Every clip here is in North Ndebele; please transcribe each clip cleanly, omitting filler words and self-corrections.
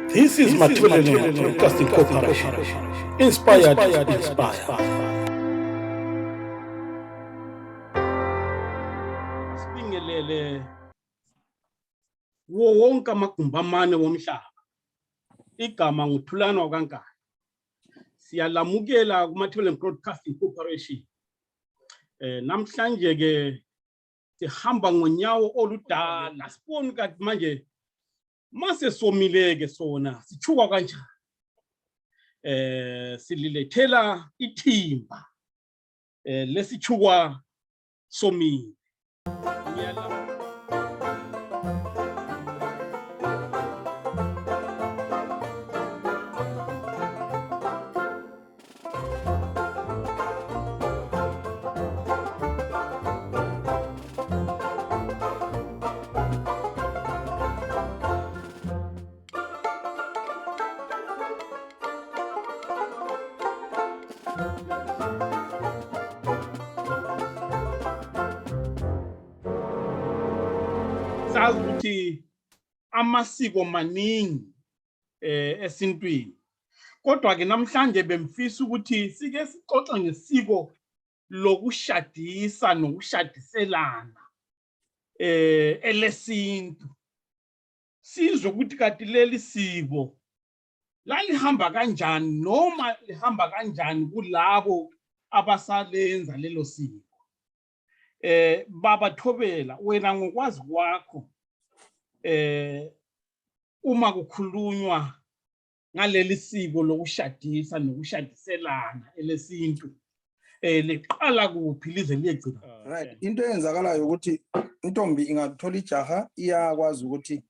This is Mathuleni Broadcasting Corporation. Inspired to inspire. Sibingelele wonke amagumbi amane womhlaba. Igama nguThulani kaNkani. Siyalamukela kuMathuleni Broadcasting Corporation. Namhlanje ke sihamba ngonyawo oludala. Sibone kathi manje mase somileke sona sichuka kanjani. Sililethela ithimba lesichukwa somile. Sazi ukuthi amasiko maningi esintwini. Kodwa ke namhlanje bemfisa ukuthi sike sixoxe ngesiko lokushadisa nokushadiselana elesintu. Sizwe ukuthi kanti leli siko lalihamba kanjani noma lihamba kanjani kulabo abasalenza lelo siko. Baba Thobela, wena ngokwazi kwakho uma kukhulunywa ngaleli siko lokushadisa nokushadiselana elesintu liqala kuphi lize liyegcina? Right, into eyenzakalayo ukuthi intombi ingathola ijaha iyakwazi ukuthi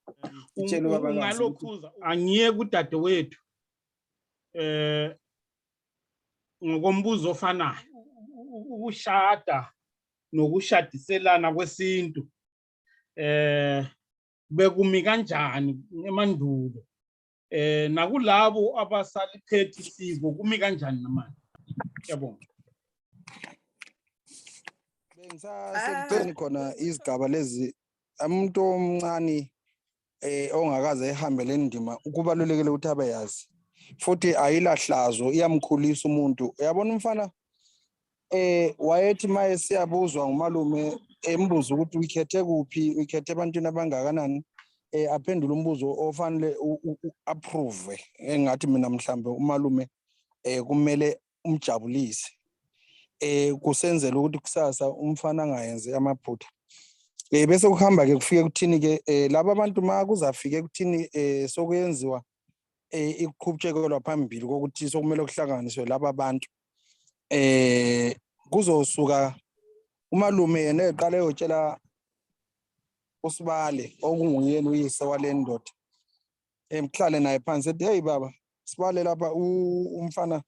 itshele babakazi ngalokhuza angiye kudade wethu ngokombuzo ofanayo ukushada nokushadiselana kwesintu bekumi kanjani emandulo nakulabo abasaliphethe isiko kumi kanjani namanje. Ngiyabonga. Bengisasekutheni khona izigaba lezi umuntu omncane ongakaze ehambe le ndima ukubalulekile ukuthi abeyazi futhi ayilahlazo iyamkhulisa umuntu. Uyabona umfana wayethi maye siyabuzwa ngumalume embuzo ukuthi ukhethe kuphi, ukhethe abantwana abangakanani, aphendula umbuzo ofanele approve engathi mina mhlambe umalume kumele umjabulise kusenzela ukuthi kusasa umfana angayenze amaphutha. Bese kuhamba ke kufike kuthini ke laba abantu makuzafike kuthini sokuyenziwa iqhubutshekelo phambili kokuthi sokumele kuhlanganiswe laba bantu kuzosuka umalume yena eqale yotshela uSibale okunguyena uyise wale ndoda emhlale naye phansi ethi hey baba Sibale lapha umfana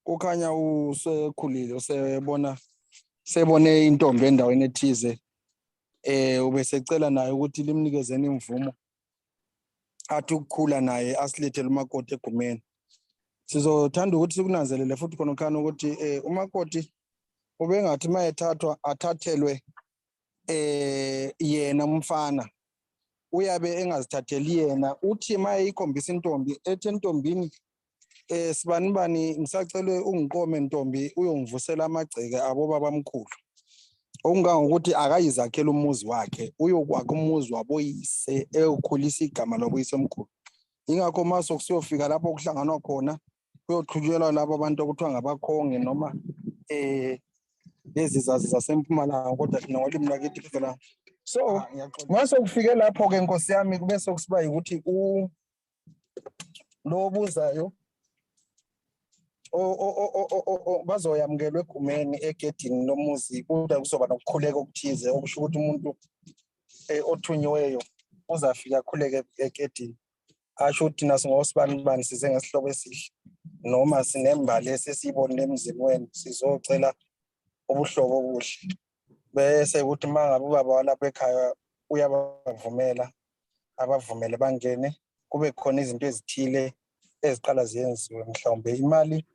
kukhanya usekhulile sebone intombi endaweni ethize ubesecela naye ukuthi limnikezeni imvumo athi ukukhula naye asilethele umakoti egumeni. Sizothanda ukuthi sikunanzelele futhi khona ukuthi umakoti ubengathi mayethathwa athathelwe yena umfana uyabe engazithatheli yena uthi maye ikhombisa intombi ethi entombini sibanibani ngisacelwe ungiqome ntombi uyongivusela amagceke abo babamkhulu okungangokuthi akayizakhela umuzi wakhe uyokwakha umuzi waboyise eyokhulisa igama loboyise omkhulu. Ingakho maso kusiyofika lapho kuhlanganwa khona kuyoqhutshelwa labo abantu okuthiwa ngabakhonge noma lezi zazi zaseMpumalanga kodwa thina ngolimi lwakithi phela. So maso kufike lapho ke Nkosi yami kube sokusiba ukuthi lo buzayo bazoyamkelwa egumeni egedini lomuzi kodwa kuzoba nokukhuleka okuthize okusho ukuthi umuntu othunyiweyo uzafika akhuleke egedini asho ukuthi naso ngosibanibani size ngesihlobo esihle noma sinembali esesiyibonile emzini wenu sizocela ubuhlobo obuhle bese ukuthi mangabe ubaba walapha ekhaya uyabavumela abavumele bangene kube khona izinto ezithile eziqala ziyenziwe mhlawumbe imali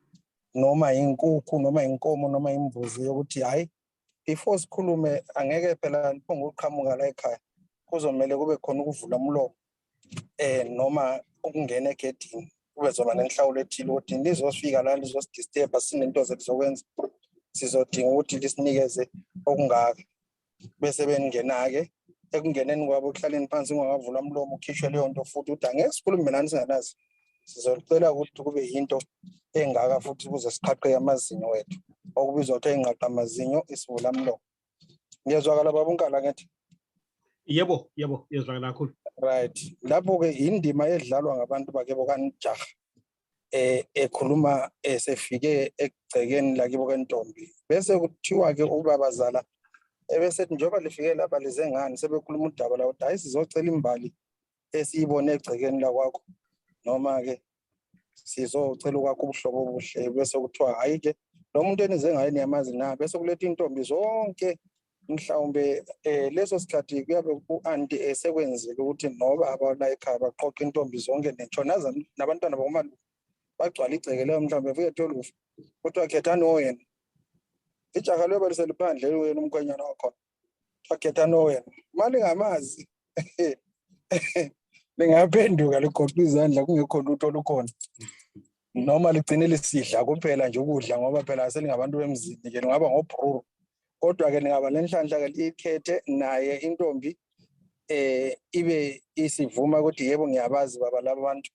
noma inkukhu noma inkomo noma imbuzi yokuthi hayi before sikhulume angeke phela niphonge uqhamuka la ekhaya kuzomela kube khona ukuvula umlomo noma ukungena egedini kube zoba nenhlawulo ethile ukuthi lizofika la lizosidisturba sinento zethu zokwenza sizodinga ukuthi lisinikeze okungaka bese beningena-ke ekungeneni kwabo kuhlaleni phansi ungakavula umlomo ukhishwe leyo nto futhi ukuthi angeke sikhulume nani singanazi sizocela ukuthi kube yinto engaka futhi ukuze siqhaqhe amazinyo wethu okubizwa kuthiwa inqaqa amazinyo isivula mlomo. Ngiyezwakala baba uNkala ngithi? Yebo yezwakala kakhulu. Right, lapho-ke indima edlalwa ngabantu bakebo kanijaha ekhuluma esefike ekugcekeni lakibo kentombi bese kuthiwa-ke ubabazala ebesethi njengoba lifike lapha lize ngani sebekhuluma udaba la ukuthi hayi sizocela imbali esiyibone egcekeni lakwakho noma-ke sizocela ukwakho ubuhlobo obuhle bese kuthiwa hhayi-ke lo muntu enize ngaye niyamazi na bese kuletha intombi zonke mhlawumbe leso sikhathi kuyabe u-anti esekwenzile ukuthi noba abala ekhaya baqoqa intombi zonke netshonaza nabantwana bakomalume bagcwala igceke leyo mhlawumbe fuke tholufa kuthiwa khethani wena ijaha lobe liseliphandle wena umkhwenyana wakhona khethani wena mali ngamazi lingaphenduka ligoqa izandla kungekho lutho olukhona noma ligcine lisidla kuphela nje ukudla ngoba phela selingabantu bemzini-ke lingaba ngobruru kodwa-ke lingaba lenhlanhla-ke likhethe naye intombi ibe isivuma ukuthi yebo ngiyabazi baba laba bantu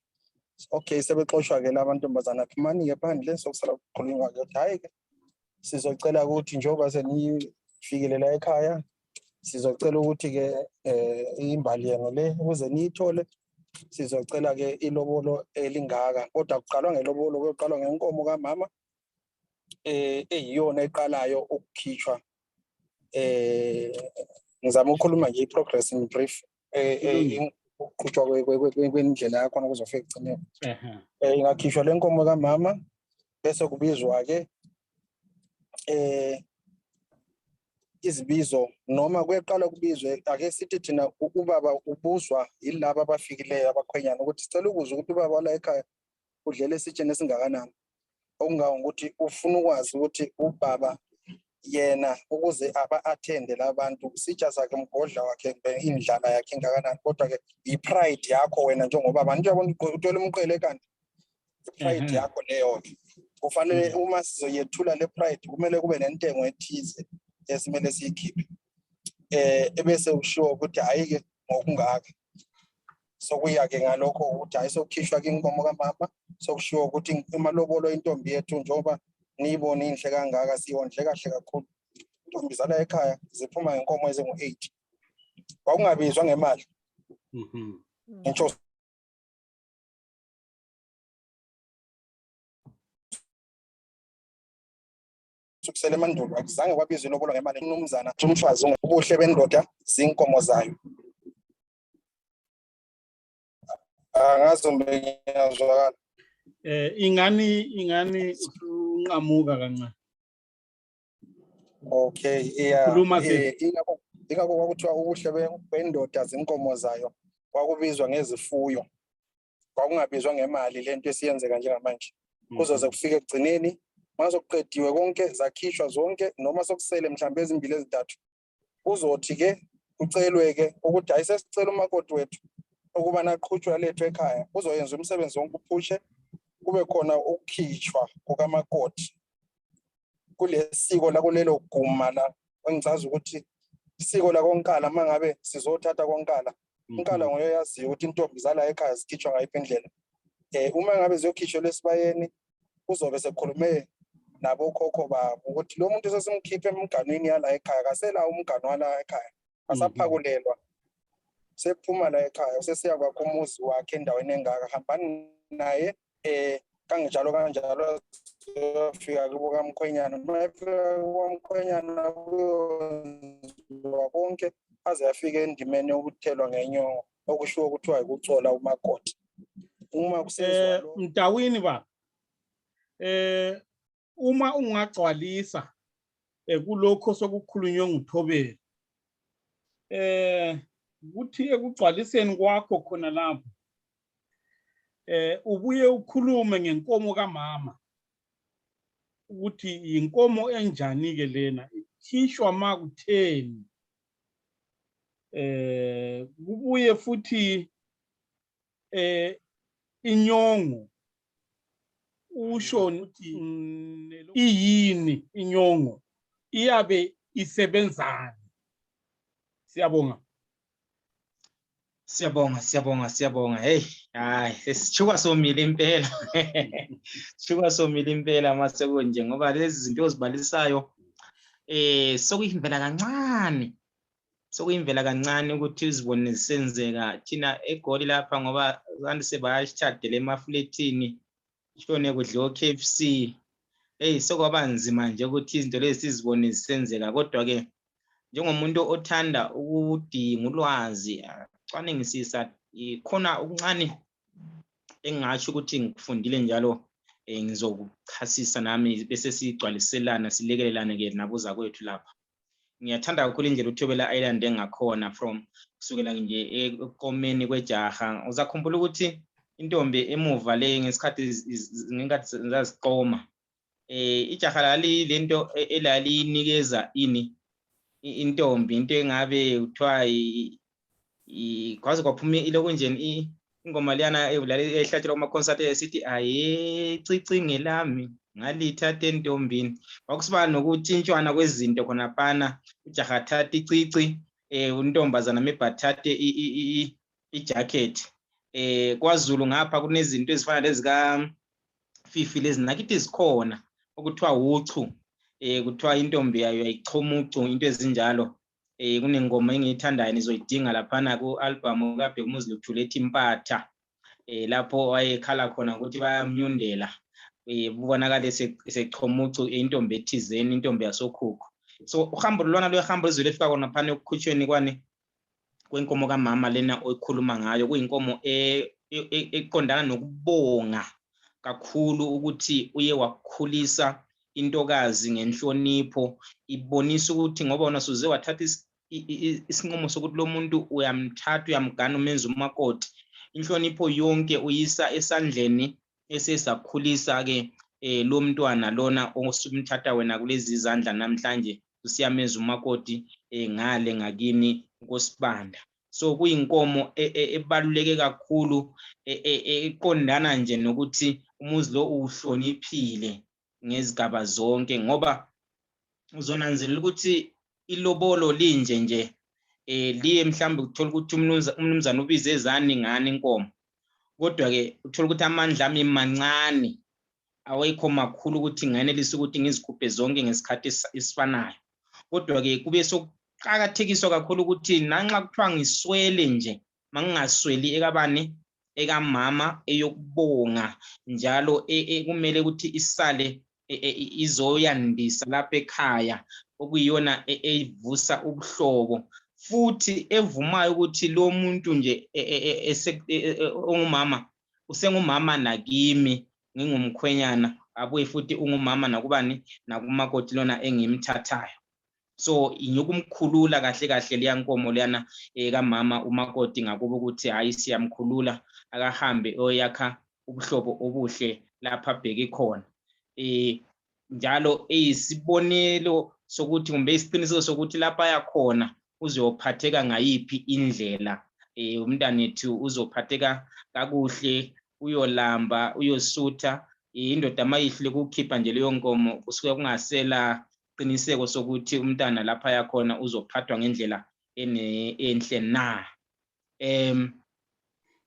okay sebexoshwa-ke la mantombazana phumani-ke phandle sokusala kukhulunywa-ke ukuthi hhayi-ke sizocela ukuthi njengoba senifikile la ekhaya sizocela ukuthi-ke imbali yenu le ukuze niyithole sizocela-ke ilobolo elingaka kodwa kuqalwa ngelobolo kuyoqalwa ngenkomo kamama eyiyona eqalayo ukukhishwa ngizama ukukhuluma nje i-progress in brief ukuqhutshwa kwendlela yakhona kuzofika ekugcineni ingakhishwa le nkomo kamama bese kubizwa-ke izibizo noma kuyeqala kubizwe ake sithi thina ubaba ubuzwa yilabo abafikileyo abakhwenyana ukuthi sicela ukuzwa ukuthi ubaba wala ekhaya udlele esitsheni esingakanani okungangokuthi ufuna ukwazi ukuthi ubaba yena ukuze aba-athende labantu sitsha sakhe mgodla wakhe indlala yakhe engakanani kodwa-ke i-pride yakho wena njengoba abantu uyabona uthola umqele kanti i-pride yakho leyo-ke kufanele uma sizoyethula le pride kumele kube nentengo ethize esimele siyikhiphe ebese ushiwo ukuthi hhayi-ke ngokungaka sokuya-ke ngalokho ukuthi hhayi sokukhishwa-ke inkomo kamama sokushiwo ukuthi imalobolo intombi yethu njengoba niyibone inhle kangaka siyondle kahle kakhulu intombi zala ekhaya ziphuma ngenkomo ezingu-8 kwakungabizwa ngemali ngisho kusele emandulo akuzange kwabizwa ilobolo ngemali umnumzana umfazi ubuhle bendoda zinkomo zayo angazi ngiyazwakala ingani unqamuka kancane. Okay, yeah. Khuluma ke. Ingakho kwakuthiwa ubuhle bendoda zinkomo zayo kwakubizwa ngezifuyo. Kwakungabizwa ngemali lento esiyenzeka njengamanje. Kuzoze kufike egcineni mazokuqediwe konke zakhishwa zonke noma sokusele mhlawumbe ezimbili ezintathu. Kuzothi ke ucelwe ke ukuthi ayisesicela umakoti wethu ukuba naqhutshwa lethu ekhaya uzoyenza umsebenzi wonke uphushe kube khona ukukhishwa kukamakoti kulesiko la kulelo guma la engicaza ukuthi isiko la konkala mangabe sizothatha konkala unkala ngoyaziyo ukuthi intombi zala ekhaya zikhishwa ngayiphi indlela uma ngabe ziyokhishwa lesibayeni kuzobe sekukhulume nabo khokho babo ukuthi lo muntu sesimkhiphe emganwini yala ekhaya kasela umgano wala ekhaya asaphakulelwa sephuma la ekhaya sesiya kwakho umuzi wakhe endaweni engaka hambani naye kanjalo fika kubo kamkhwenyana mayefika kwamkhwenyana konke aze afike endimeni ukuthelwa ngenyongo okushiwo ukuthiwa ukucola umakoti uma kusenzwa Mtawini ba uma ungagcwalisa kulokho sokukhulunywa nguThobela kuthi ekugcwaliseni kwakho khona lapho ubuye ukhulume ngenkomo kamama ukuthi inkomo enjani ke lena ikhishwa makutheni kubuye futhi inyongo usho ukuthi iyini inyongo iyabe isebenzani. Siyabonga. Siyabonga. Hey, hayi sesithuka somile impela. Sithuka somile impela mase kunje ngoba lezi zinto ozibalisayo sokuyimvela kancane ukuthi uzibone zisenzeka thina eGoli lapha ngoba abantu sebayashadela emafletini shone kudliwa KFC. Hey, sokwaba nzima nje ukuthi izinto lezi sizibone zisenzeka, kodwa ke njengomuntu othanda ukudinga ulwazi cwaningisisa khona okuncane engathi ukuthi ngikufundile njalo ngizokuchasisa nami bese sigcwaliselana silekelelane ke nabuza kwethu lapha. Ngiyathanda kakhulu indlela uThobela Island engakhona from kusukela nje ekomeni kwejaha. Uzakhumbula ukuthi intombi emuva le ngesikhathi ngingathi zaziqoma ijaha lali lento elalinikeza ini intombi into engabe kuthiwa kwaze kwaphuma iloko njeni ingoma leyana ehlatshelwa kuma concert esithi aye cici ngelami ngalithatha entombini. Kwakusiba nokutshintshwana kwezinto khona phana, ujaha thatha icici untombazana mebhathathe ijacket. KwaZulu ngapha kunezinto ezifana lezika Fifi lezi nakithi zikhona okuthiwa uchu. Kuthiwa intombi yayo ayichoma uchu, into ezinjalo. Kunengoma engiyithandayo nizoyidinga laphana ku-album kaBhekumuzi Luthuli ethi Impatha. Lapho wayekhala khona ukuthi bayamnyundela kubonakala sechoma uchu intombi ethizeni, intombi yasokhukho. So uhambo lwana lwehambo lizwe lefika khona phana ekukhutshweni kwenkomo kamama lena oyikhuluma ngayo, kuyinkomo eqondana nokubonga kakhulu ukuthi uye wakhulisa intokazi ngenhlonipho, ibonisa ukuthi ngoba wona suze wathatha isinqumo sokuthi lo muntu uyamthatha uyamgana umenza umakoti, inhlonipho yonke uyisa esandleni esesakhulisa ke lo mntwana lona osumthatha wena kulezi izandla namhlanje usiyamenza umakoti ngale ngakini nkosibanda. So kuyinkomo ebaluleke kakhulu eqondana nje nokuthi umuzi lo uhloniphile ngezigaba zonke, ngoba uzonanzelela ukuthi ilobolo linje nje liye mhlawumbe uthola ukuthi umnumzana ubize ezani ngani inkomo, kodwa ke uthola ukuthi amandla ami mancane awekho makhulu ukuthi nganelisa ukuthi ngizikhuphe zonke ngesikhathi esifanayo. Kodwa ke kube sokuqhakathekiswa kakhulu ukuthi nanxa kuthiwa ngiswele nje mangingasweli ekabani ekamama eyokubonga njalo kumele ukuthi isale izoyandisa lapha ekhaya, okuyiyona evusa ubuhlobo futhi evumayo ukuthi lo muntu nje ongumama usengumama nakimi ngingumkhwenyana, abuye futhi ungumama nakubani nakumakoti lona engimthathayo. So inyokumkhulula kahle kahle leya nkomo leyana kamama umakoti ngakuba ukuthi hayi siyamkhulula akahambe oyakha ubuhlobo obuhle lapha bheke khona. Njalo eyisibonelo sokuthi kumbe isiqiniseko sokuthi lapha yakhona uzophatheka ngayiphi indlela, umntanethu uzophatheka kakuhle, uyolamba uyosutha, indoda mayihle kukhipha nje leyo nkomo kusuke kungasela qiniseko sokuthi umntana lapha yakhona uzophathwa ngendlela enhle na.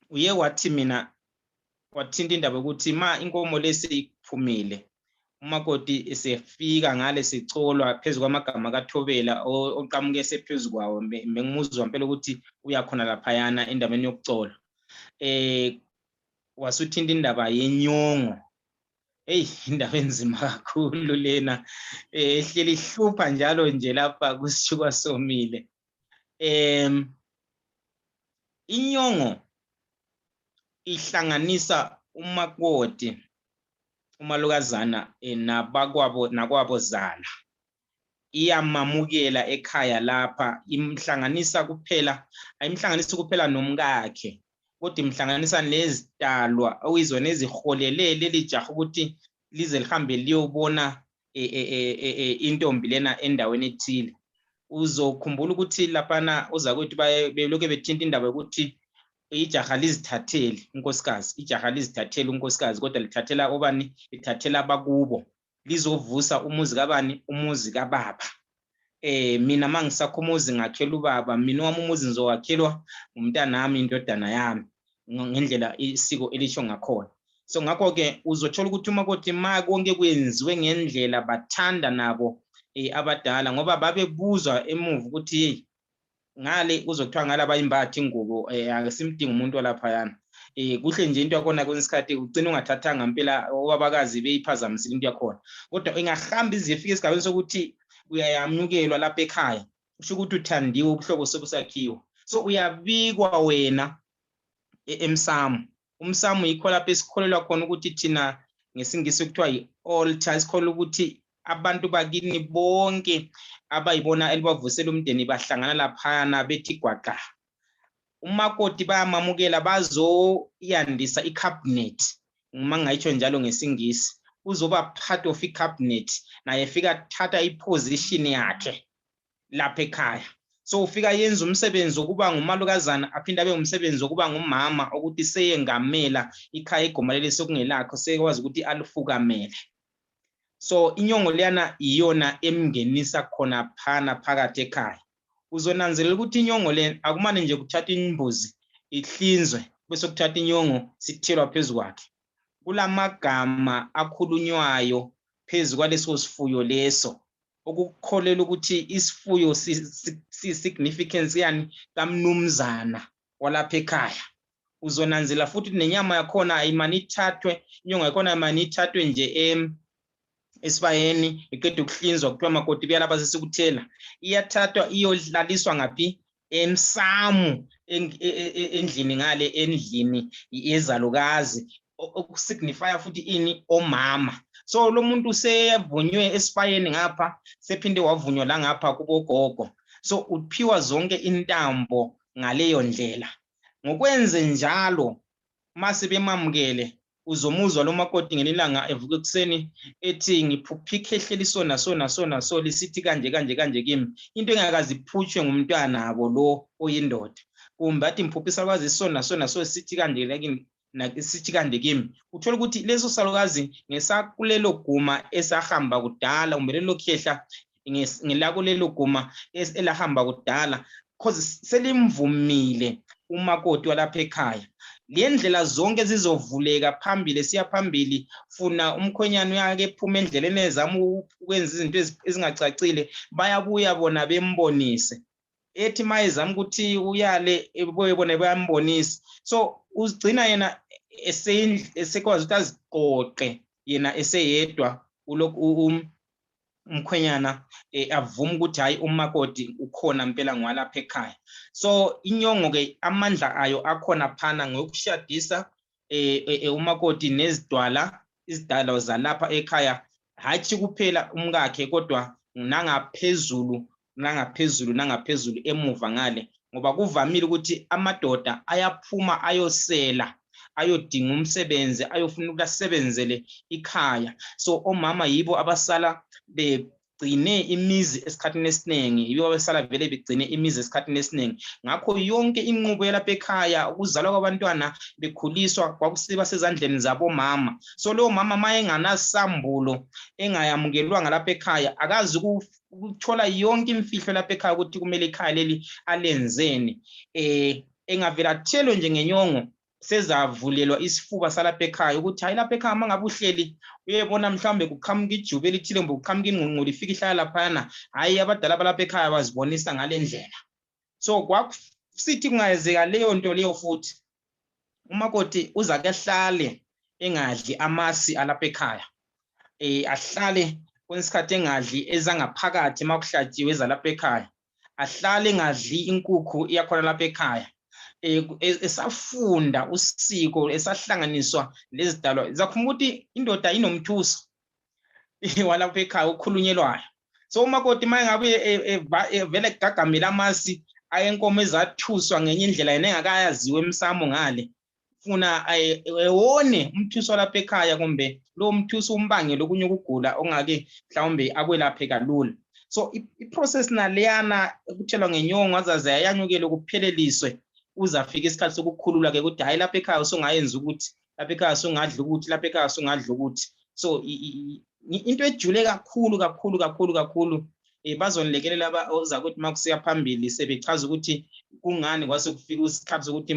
Uye wathi mina wathinta indaba ukuthi ma inkomo lesiphumile umakoti esefika ngale sicolwa phezu kwamagama kaThobela oqhamuke sephezu kwawo, bengimuzwa impela ukuthi uyakhona lapha yana endabeni yokucola. Wasuthinta indaba yenyongo. Hey, indaba enzima kakhulu lena, ehleli ihlupha njalo nje lapha kusithuka somile. Inyongo ihlanganisa umakoti umalukazana nakwabo zala, iyamamukela ekhaya lapha, imhlanganisa kuphela, ayimhlanganisi kuphela nomkakhe kodwa imhlanganisa nezidalwa okuyizona eziholele leli jaha ukuthi lize lihambe liyobona intombi lena endaweni ethile. Uzokhumbula ukuthi laphana uzakwethu belokhu bethinta indaba yokuthi ijaha lizithathele unkosikazi, ijaha lizithathele unkosikazi kodwa lithathela obani, lithathela abakubo lizovusa umuzi kabani, umuzi kababa. Mina mangisakho umuzi ngakhela ubaba, mina wami umuzi ngizowakhelwa umntanami, indodana yami, ngendlela isiko elisho ngakhona. So ngakho ke uzothola ukuthi umakoti ma konke kwenziwe ngendlela bathanda nabo abadala, ngoba babebuzwa emuva ukuthi hey ngale uzokuthiwa ngala bayimbathi ingubo akasimdinga umuntu olaphayana. Kuhle nje into yakhona kwesikhathi ugcina ungathathanga impela obabakazi beyiphazamisile into yakhona, kodwa ingahamba izifika esigabeni sokuthi uyayamnukelwa lapha ekhaya, usho ukuthi uthandiwe, ubuhlobo sobusakhiwa. So uyabikwa wena emsamo. Umsamo yikho lapho esikholelwa khona ukuthi thina ngesingisi kuthiwa yi-altar, sikholelwa ukuthi abantu bakini bonke abayibona elibavusela umndeni bahlangana laphayana bethi gwaqa. Umakoti bayamamukela, bazoyandisa i-cabinet, uma ngayitsho njalo ngesingisi, uzoba part of i-cabinet, naye efika thatha iposition yakhe lapha ekhaya. So ufika yenza umsebenzi wokuba ngumalukazana, aphinde abe umsebenzi wokuba ngumama, ukuthi seyengamela ikhaya igoma sekungelakho, sekwazi ukuthi alifukamele. So inyongo leyana iyona emngenisa khona phana phakathi ekhaya. Uzonanzelela ukuthi inyongo le akumane nje kuthatha imbuzi ihlinzwe bese kuthatha inyongo sithelwa phezulu kwakhe. Kulamagama akhulunywayo phezulu kwaleso sifuyo leso, ukukholela ukuthi isifuyo si-significance yani kamnumzana walapha ekhaya. Uzonanzela futhi nenyama yakhona ayimani ithathwe, inyongo yakhona ayimani ithathwe nje esibayeni iqeda ukuhlinzwa kuthiwa makoti buya lapha sesikuthela. Iyathathwa iyodlaliswa ngaphi, emsamu endlini ngale, endlini yezalukazi, okusignifya futhi ini, omama. So lo muntu usevunywe esipayeni ngapha, sephinde wavunywa la ngapha kubogogo. So uphiwa zonke intambo ngaleyo ndlela. Ngokwenze njalo mase bemamukele, uzomuzwa lo makoti ngelilanga evuka ekuseni ethi ngiphupha ikhehle sona sona sona so lisithi kanje kanje kanje kimi, into engakazi iphutshwe ngumntwana abo lo oyindoda. Kumbe athi mphupha isalukazi sona sona so sithi kanje lakini sithi kanje kimi. Uthola ukuthi leso salukazi ngesakulelo guma esahamba kudala, kumbe lelo khehla ngelako lelo guma elahamba kudala, cause selimvumile umakoti walapha ekhaya. Le ndlela zonke zizovuleka phambili, siya phambili. Funa umkhwenyana uyake ephuma endleleni ezama ukwenza izinto ezingacacile, bayabuya bona bembonise. Ethi mayezama ukuthi uyale bona bayambonisa. So uzigcina yena esekwazi ukuthi aziqoqe yena eseyedwa, umkhwenyana avuma ukuthi hayi umakoti ukhona impela ngwalapha ekhaya. So inyongo ke amandla ayo akhona phana ngokushadisa umakoti nezidwala, izidalo zalapha ekhaya, hathi kuphela umkakhe kodwa nangaphezulu emuva ngale, ngoba kuvamile ukuthi amadoda ayaphuma ayosela, ayodinga umsebenzi, ayofuna ukuthi asebenzele ikhaya. So omama yibo abasala begcine imizi esikhathini esiningi, yibo abasala vele begcine imizi esikhathini esiningi. Ngakho yonke inqubo yalapha ekhaya, ukuzalwa kwabantwana bekhuliswa, kwakusiba sezandleni zabo mama. So lo mama mayenganasisambulo, engayamukelwanga lapha ekhaya, akazi ukuthola yonke imfihlo lapha ekhaya ukuthi kumele ikhaya leli alenzeni. Engavela thelwe nje ngenyongo, sezavulelwa isifuba salapha ekhaya ukuthi hayi lapha ekhaya mangabe uhleli uyebona mhlawumbe kuqhamuka ijuba elithile, mbe kuqhamuka ingqungqulu ifika ihlala laphana, hayi abadala balapha ekhaya bazibonisa ngale ndlela. So kwakusithi kungayenzeka leyo nto leyo futhi, umakoti uza ke ahlale engadli amasi alapha ekhaya, ahlale kwesikhathi engadli ezangaphakathi makuhlatshiwe ezalapha ekhaya, ahlale engadli inkukhu iyakhona lapha ekhaya. Esafunda usiko, esahlanganiswa lezidalwa. Zakhumbuka ukuthi indoda inomthuso walapha ekhaya okhulunyelwayo. So umakoti maye ngabe vele gagamela amasi ayenkomo ezathuswa ngenye indlela yena engakayaziwe emsamo ngale, funa ewone umthuso walapha ekhaya, kumbe lo mthuso umbangela okunye ukugula ongake mhlawumbe akwelaphe kalula. So iprocess naleyana ukuthelwa ngenyongo azaze ayanyukele kupheleliswe, uzafika isikhathi sokukhulula ke ukuthi hayi lapha ekhaya usungayenza ukuthi, lapha ekhaya usungadla ukuthi, lapha ekhaya usungadla ukuthi. So into ejule kakhulu bazonilekelela oza ukuthi makusiya phambili sebechaza ukuthi kungani kwase kufika isikhathi sokuthi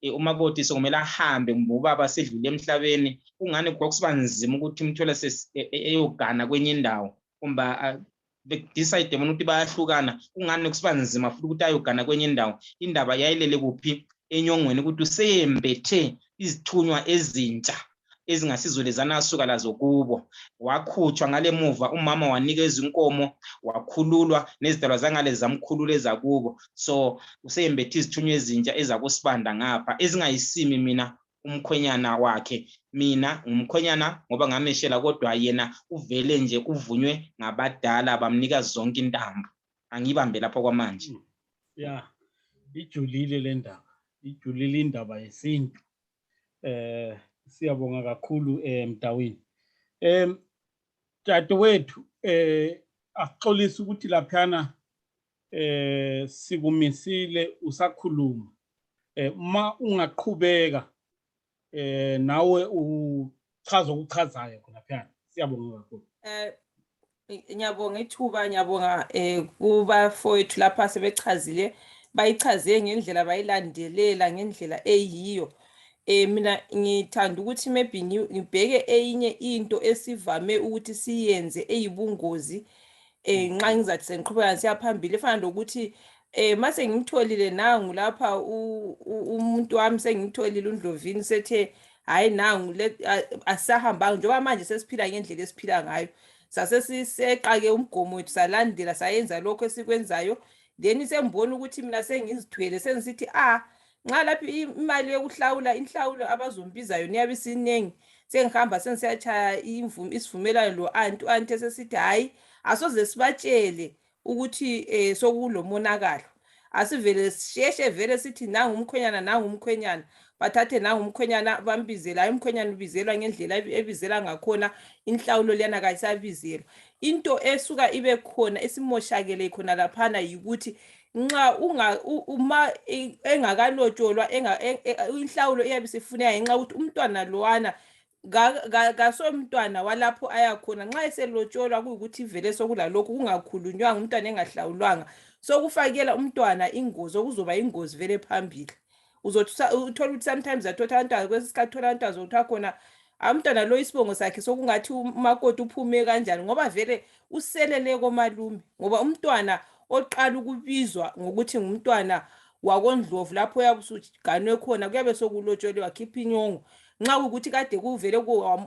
umakoti sokumele ahambe ngoba ubaba sedlule emhlabeni, kungani kwakusiba nzima ukuthi umthola eyogana kwenye indawo kumba decide bona ukuthi bayahlukana, kungani kusiba nzima futhi ukuthi ayogana kwenye indawo. Indaba yayilele kuphi enyongweni ukuthi usembethe izithunywa ezintsha ezingasizolezana asuka lazo kubo, wakhutshwa ngale muva umama wanikeza inkomo, wakhululwa nezidalwa zangale zamkhulula ezakubo. So usembethe izithunywa ezintsha ezakusibanda ngapha ezingayisimi mina umkhwenyana wakhe. Mina ngumkhwenyana ngoba ngameshela, kodwa yena uvele nje uvunywe ngabadala bamnika zonke intambo. Angibambe lapho kwamanje. Yeah, ijulile le ndaba, ijulile indaba yesintu. Siyabonga kakhulu Mdawini. Dadewethu akuxolisa ukuthi laphana sikumisile usakhuluma. Ma ungaqhubeka nawe uchaza okuchazayo laphana. Siyabonga kakhulu. Ngiyabonga ithuba, ngiyabonga kubafowethu lapha sebechazile, bayichaze ngendlela bayilandelela ngendlela eyiyo. Mina ngithanda ukuthi maybe ngibheke eyinye into esivame ukuthi siyenze eyibungozi nxa ngizathi sengiqhubeka siyaphambili, efana nokuthi mase ngimtholile nangu lapha umuntu wami sengimtholile uNdlovini sethe hayi nangu asahambanga njengoba manje sesiphila ngendlela esiphila ngayo, sasesiseqake umgomo wethu salandela sayenza lokho esikwenzayo, then sembona ukuthi mina sengizithwele sengisithi nxa lapha imali yokuhlawula inhlawulo abazombizayo niyabe sinengi, sengihamba sengisiyachaya isivumelano lo anti esesithi hayi asoze sibatshele ukuthi sokulomonakalo, asivele sisheshe vele sithi nangu umkhwenyana bathathe nangu umkhwenyana bambizela, hayi umkhwenyana ubizelwa ngendlela ebizela ngakhona, inhlawulo liyana kayisabizelwa. Into esuka ibe khona esimoshakele khona laphana yikuthi nxa uma engakalotsholwa inhlawulo iyabe sifuneka ngenxa ukuthi umntwana lowana kasomntwana walapho ayakhona. Nxa eselotsholwa kuyikuthi vele sokulalokhu kungakhulunywanga umntwana engahlawulwanga, sokufakela umntwana ingozi okuzoba ingozi vele phambili. Uthola ukuthi sometimes athola abantwana kwesikhathi thola abantwana zokuthiwa khona umntwana lo isibongo sakhe sokungathi umakoti uphume kanjani ngoba vele uselele komalume, ngoba umntwana oqala ukubizwa ngokuthi ngumntwana wakoNdlovu lapho uyabe usuganwe khona kuyabe sokulotsholwe wakhipha inyongo. Nxa ukuthi kade kuvele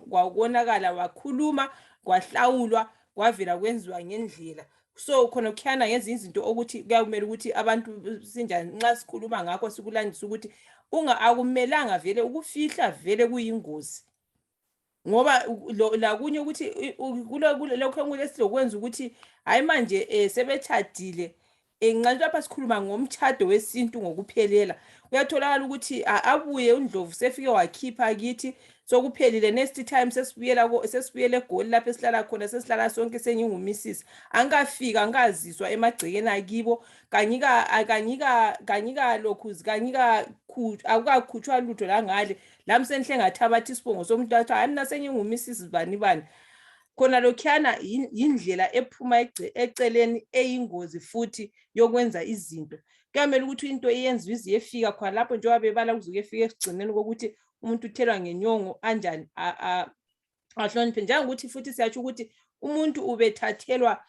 kwakonakala wakhuluma kwahlawulwa kwavela kwenziwa ngendlela. So khona kukhana ngezinye izinto ukuthi kuyamele ukuthi abantu sinjani nxa sikhuluma ngakho sikulandisa ukuthi akumelanga vele ukufihla vele kuyingozi, ngoba lakunye ukuthi lokho kulokwenza ukuthi hayi manje sebetshadile nxa lapha sikhuluma ngomtshado wesintu ngokuphelela, kuyatholakala ukuthi abuye uNdlovu sefike wakhipha kithi sokuphelile, next time sesibuyela eGoli lapho esihlala khona, sesihlala sonke sengingumisisi, angikafika ngaziswa emagcekeni akibo, kanyika lokhuzi akukakhutshwa lutho langale, lami senihle ngathabathi isibongo somuntu athi hayi mina sengingumisisi bani. Khona lokhuyana yindlela ephuma eceleni eyingozi futhi yokwenza izinto. Kuyamele ukuthi into iyenziwe ize yefika khona lapho njengoba bebala kuzuke efika esigcineni kokuthi umuntu uthelwa ngenyongo anjani ahloniphe, njengokuthi futhi siyatsho ukuthi umuntu ubethathelwa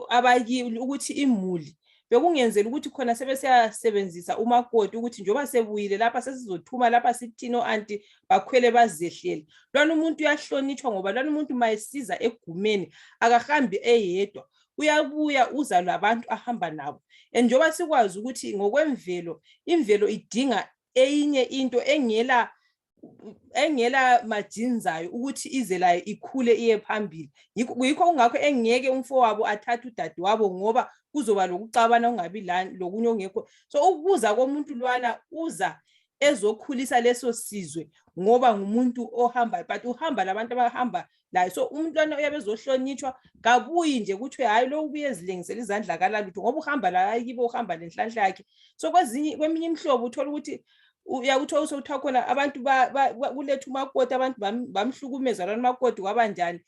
abakili ukuthi imuli bekungenzela ukuthi khona sebesiyasebenzisa umakoti ukuthi njengoba sebuyile lapha sesizothuma lapha sithino anti bakhwele bazehlele. Lwana umuntu uyahlonitshwa ngoba lwana umuntu mayesiza egumeni akahambi eyedwa, uyabuya uza labantu ahamba nabo. Njengoba sikwazi ukuthi ngokwemvelo imvelo idinga eyinye into engela majinzayo ukuthi ize layo ikhule iye phambili. Yikho kungakho engeke umfowabo athathe udadewabo ngoba kuzoba lokuxabana ungabi lokunye ongekho. So ukuza komuntu lwana uza ezokhulisa leso sizwe ngoba ngumuntu ohamba, but uhamba labantu abahamba layo. So umntwana uyabe ezohlonitshwa, kabuyi nje kuthiwe hayi lo ubuye ezilengisela izandla kalalutho ngoba uhamba la yibo uhamba lenhlanhla yakhe. So kweminye imhlobo uthola ukuthi uyakuthola usuthiwa khona abantu kuletha umakoti, abantu bamhlukumeza lona umakoti kwabanjani.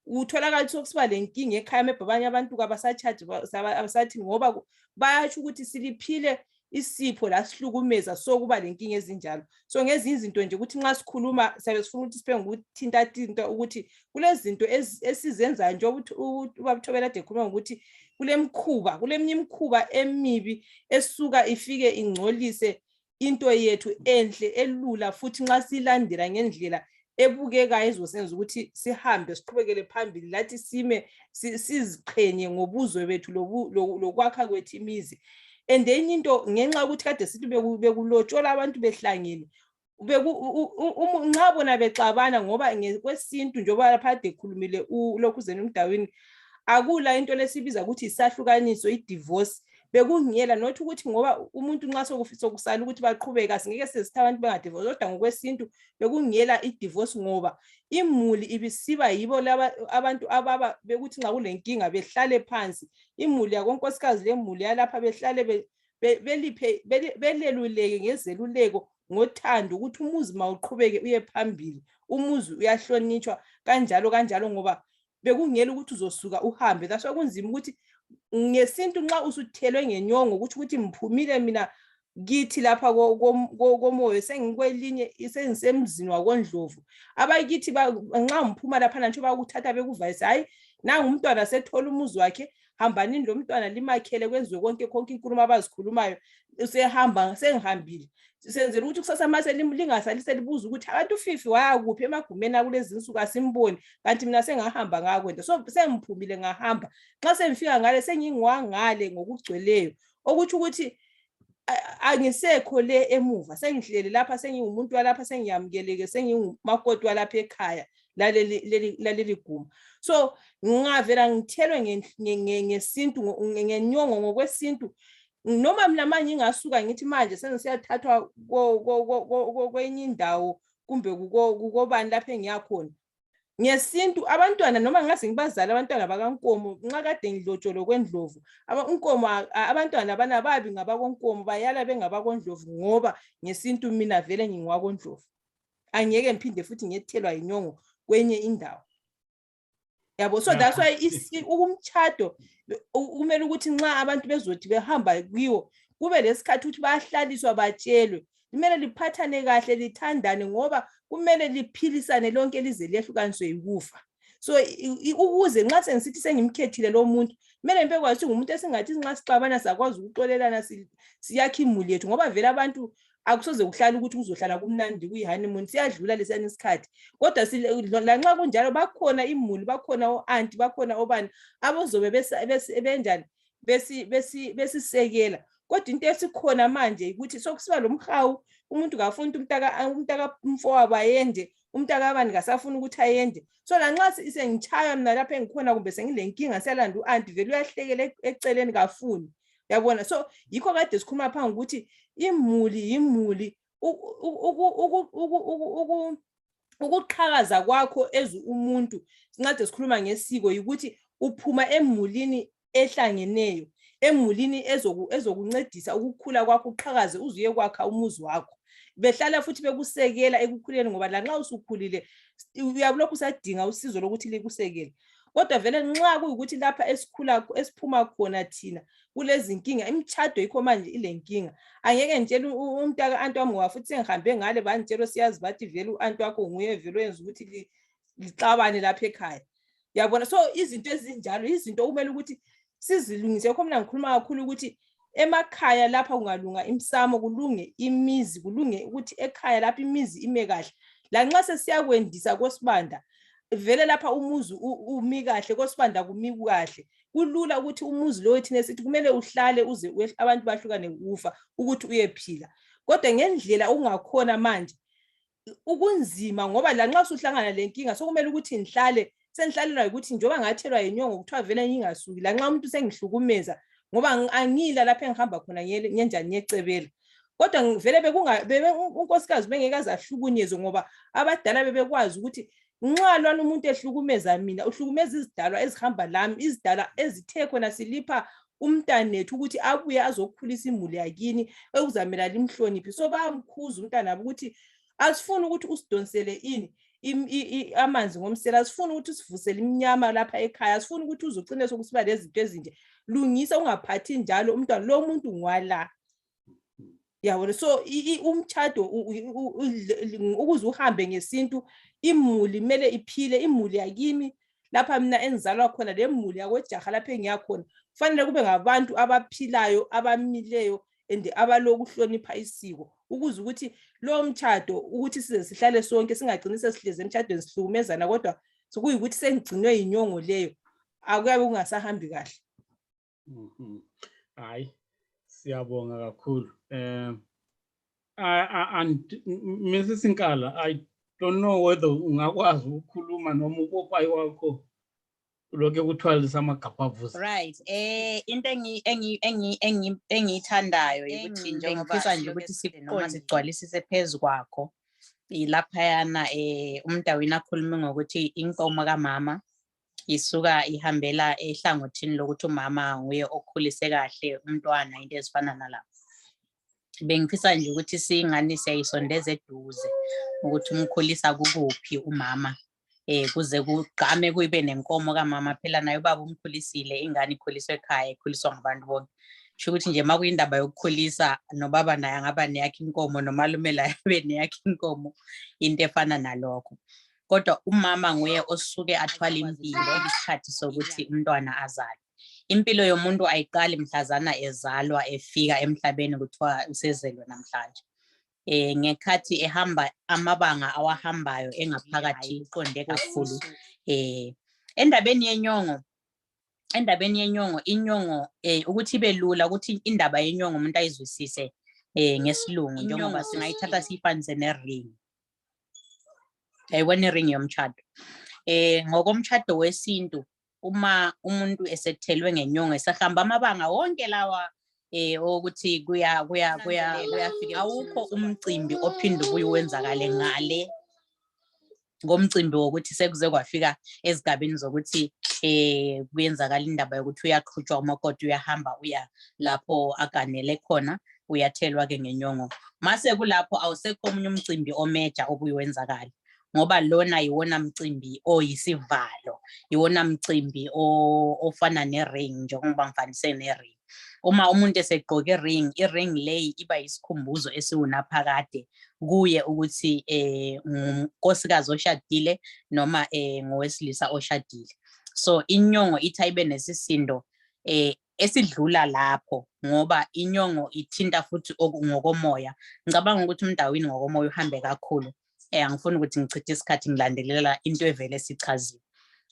Utholakala ukuthi sokusiba lenkinga ekhaya mebhe abanye abantu abasathi ngoba bayatsho ukuthi siliphile isipho la sihlukumeza sokuba lenkinga ezinjalo. So ngezinye izinto nje ukuthi nxa sikhuluma sabe sifuna ukuthi siphenge ukuthinta ukuthi kulezinto esizenzayo nje ukuthi ubathobela ade khuluma ukuthi kuleminye imikhuba emibi esuka ifike ingcolise into yethu enhle elula, futhi nxa silandela ngendlela ebukekayo ezosenza ukuthi sihambe siqhubekele phambili lathi sime siziqhenye ngobuzwe bethu lokwakha kwethu imizi. And enye into ngenxa ukuthi kade sithi bekulotshola abantu behlangene nxa bona bexabana ngoba ngekwesintu njengoba lapha ade khulumile uLokhuzana uMdawini, akula into lesibiza ukuthi isahlukaniso, i-divorce. Bekungiyela nothi ukuthi ngoba umuntu nxa sokufisa ukusala ukuthi baqhubeke asingeke sesitha abantu bengadivorce, kodwa ngokwesintu bekungiyela i-divorce ngoba imuli ibisiba yibo laba abantu ababa bekuthi nxa kulenkinga behlale phansi, imuli yakonkosikazi lemuli yalapha behlale beleluleke ngezeluleko ngothando ukuthi umuzi mawuqhubeke uye phambili, umuzi uyahlonitshwa kanjalo ngoba bekungiyela ukuthi uzosuka uhambe. That's why kunzima ukuthi ngesintu nxa usuthelwe ngenyongo ukuthi mphumile mina kithi lapha komoyo sengikwelinye sengisemzini wakondlovu, abakithi nxa mphuma lapha nje bakuthatha bekuvayise, hayi nangu umntwana sethola umuzi wakhe, hambanini lo mntwana limakhele kwenziwe konke inkulumo abazikhulumayo, usehamba sengihambile. Senzela ukuthi kusasa mase lingasalisele libuza ukuthi abantu uFifi wayakuphi emagumeni akulezi insuku asimboni, kanti mina sengahamba ngakwenda. So sengiphumile ngahamba, nxa sengifika ngale sengingwangale ngokugcweleyo, ukuthi angisekho le emuva, sengihlele lapha, sengingumuntu walapha, sengiyamukeleke, sengingumakoti walapha ekhaya laleli guma. So ngingavela ngithelwe ngesintu ngenyongo ngokwesintu, noma mina manje ngingasuka ngithi manje sengisiyathathwa kwenye indawo kumbe kukobani lapha engiyakhona ngesintu. Abantwana noma ngase ngibazala abantwana bakaNkomo, nxa kade ngidlotsholo kwendlovu, uNkomo abantwana abana babi ngabakoNkomo, bayala bengabakoNdlovu ngoba ngesintu mina vele ngingwakondlovu, angeke ngiphinde futhi ngiyethelwa inyongo kwenye indawo. Yabo, so that's why umtshado kumele ukuthi nxa abantu bezothi behamba kiwo kube lesikhathi ukuthi bayahlaliswa batshelwe, kumele liphathane kahle, lithandane ngoba kumele liphilisane lonke lize lehlukaniswe yikufa. So ukuze nxa sengisithi sengimkhethile lo muntu, kumele ngibekwazi ukuthi ngumuntu esingathi nxa sixabana sakwazi ukuxolelana siyakha imuli yethu, ngoba vele abantu akusoze kuhlala ukuthi kuzohlala kumnandi kuyi-honeymoon, siyadlula lesiyana isikhathi. Kodwa lanxa kunjalo bakhona imuli, bakhona o-anti, bakhona obani abazobe benjani besisekela. Kodwa into esikhona manje ukuthi sokusiba lo mhawu, umuntu kafuna umntaka mfowabo ayende, umntaka abani kasafuna ukuthi ayende. So lanxa sengitshaya mina lapha engikhona kumbe sengilenkinga siyalanda u-anti, vele uyahlekela eceleni kafuni. Yabona, so yikho kade sikhuluma phansi ukuthi imuli ukuqhakaza kwakho ezi umuntu. Sincade sikhuluma ngesiko ukuthi uphuma emulini ehlangeneyo, emulini ezokuncedisa ukukhula kwakho, uqhakaze uzuye kwakha umuzi wakho, behlala futhi bekusekela ekukhuleni, ngoba lanxa usukhulile uyabulokhu usadinga usizo lokuthi likusekele. Kodwa vele nxa kuyikuthi lapha esiphuma khona thina kulezi inkinga, imtshado yikho manje ilenkinga. Angeke ngitshela umntaka anti wami ngoba futhi sengihambe ngale bangitshela siyazi bathi vele u-anti wakho nguye vele wenza ukuthi lixabane lapha ekhaya. Yabona, so izinto ezinjalo izinto kumele ukuthi sizilungise. Yikho mina ngikhuluma kakhulu ukuthi emakhaya lapha kungalunga imsamo, kulunge imizi, kulunge ukuthi ekhaya lapha imizi ime kahle. Lanxa sesiyakwendisa kosibanda, vele lapha umuzi umi kahle, kosibanda kumi kahle, kulula ukuthi umuzi lo thina sithi kumele uhlale uze abantu bahlukane ukufa ukuthi uyephila. Kodwa ngendlela ungakhona manje ukunzima, ngoba lanxa usuhlangana lenkinga sokumele ukuthi senihlalelwa ukuthi njengoba ngathelwa inyongo kuthiwa vele ngingasuki, lanxa umuntu sengihlukumeza ngoba angila lapha engihamba khona ngenjani ngiyecebela. kodwa ngivele unkosikazi bengekazi ahlukunyezwe ngoba abadala bebekwazi ukuthi nxa lwana umuntu ehlukumeza mina uhlukumeza izidalwa ezihamba lami, izidalwa ezithe khona silipha umntanethu ukuthi abuye azokhulisa imuli yakini ekuzamela limhloniphi. So bayamkhuza umntana ukuthi asifuni ukuthi usidonsele amanzi ngomsela, asifuni ukuthi usivusele imnyama lapha ekhaya, asifuni ukuthi uzogcine sokusiba lezinto ezinje. Lungisa ungaphathi njalo umntwana, lo muntu ngwala. Yabona, so umtshado ukuze uhambe ngesintu, imuli mele iphile, imuli yakimi lapha mina enzalwa khona lemuli yakojaha lapha engiyakhona kufanele kube ngabantu abaphilayo, abamileyo and abalokuhlonipha isiko, ukuze ukuthi lo mtshado ukuthi size sihlale sonke singagcini sesihleze emtshadweni sihlukumezana kodwa sokuyikuthi sengigcinwe inyongo leyo akuyabe kungasahambi kahle. Hayi, siyabonga kakhulu. Mrs. Nkala, I don't know whether ungakwazi ukukhuluma noma upopayi wakho lokho ekuthwalisa amagabha avuza. Right. Into engiyithandayo ukuthi njengoba nje ukuthi siqonde sigcwalisise phezulu kwakho ilaphayana umntawini akhuluma ngokuthi inkomo kamama isuka ihambela ehlangothini lokuthi umama nguye okhulise kahle umntwana, into ezifana nalapho. Bengifisa nje ukuthi singani siyayisondeza eduze ukuthi umkhulisa kukuphi umama kuze kugqame kube nenkomo kamama phela nayo baba umkhulisile, ingane ikhuliswe ekhaya, ikhuliswa ngabantu bonke. Sho ukuthi nje makuyindaba yokukhulisa nobaba naye angaba neyakhe inkomo nomalume la abe neyakhe inkomo, into efana nalokho. Kodwa umama nguye osuke athwala impilo isikhathi sokuthi umntwana azalwe. Impilo yomuntu ayiqali mhlazana ezalwa efika emhlabeni kuthiwa usezelwe namhlanje. Ngekhathi ehamba amabanga awahambayo engaphakathi iqonde kakhulu. Endabeni yenyongo, inyongo ukuthi ibe lula ukuthi indaba yenyongo umuntu ayizwisise ngesilungu njengoba singayithatha siyifanise nering. Yayibona iring yomtshado. Ngokomtshado wesintu uma umuntu esethelwe ngenyongo esahamba amabanga wonke lawa ukuthi kuyafika, awukho umcimbi ophinde ubuye wenzakale ngale ngomcimbi wokuthi sekuze kwafika ezigabeni zokuthi kuyenzakala indaba yokuthi uyaqhutshwa umakoti, uyahamba uya lapho aganele khona, uyathelwa ke ngenyongo. Mase kulapho awusekho omunye umcimbi omeja obuye wenzakala, ngoba lona yiwona mcimbi oyisivalo, yiwona mcimbi ofana nering njengoba ngifanise nering. Uma umuntu esegqoke iring leyi iba yisikhumbuzo esiwunaphakade kuye ukuthi unkosikazi oshadile noma ngowesilisa oshadile. So inyongo ithi ayibe nesisindo esidlula lapho, ngoba inyongo ithinta futhi ngokomoya. Ngicabanga ukuthi umndawini ngokomoya uhambe kakhulu. Angifuni ukuthi ngichithe isikhathi ngilandelela into evele sichaziwe.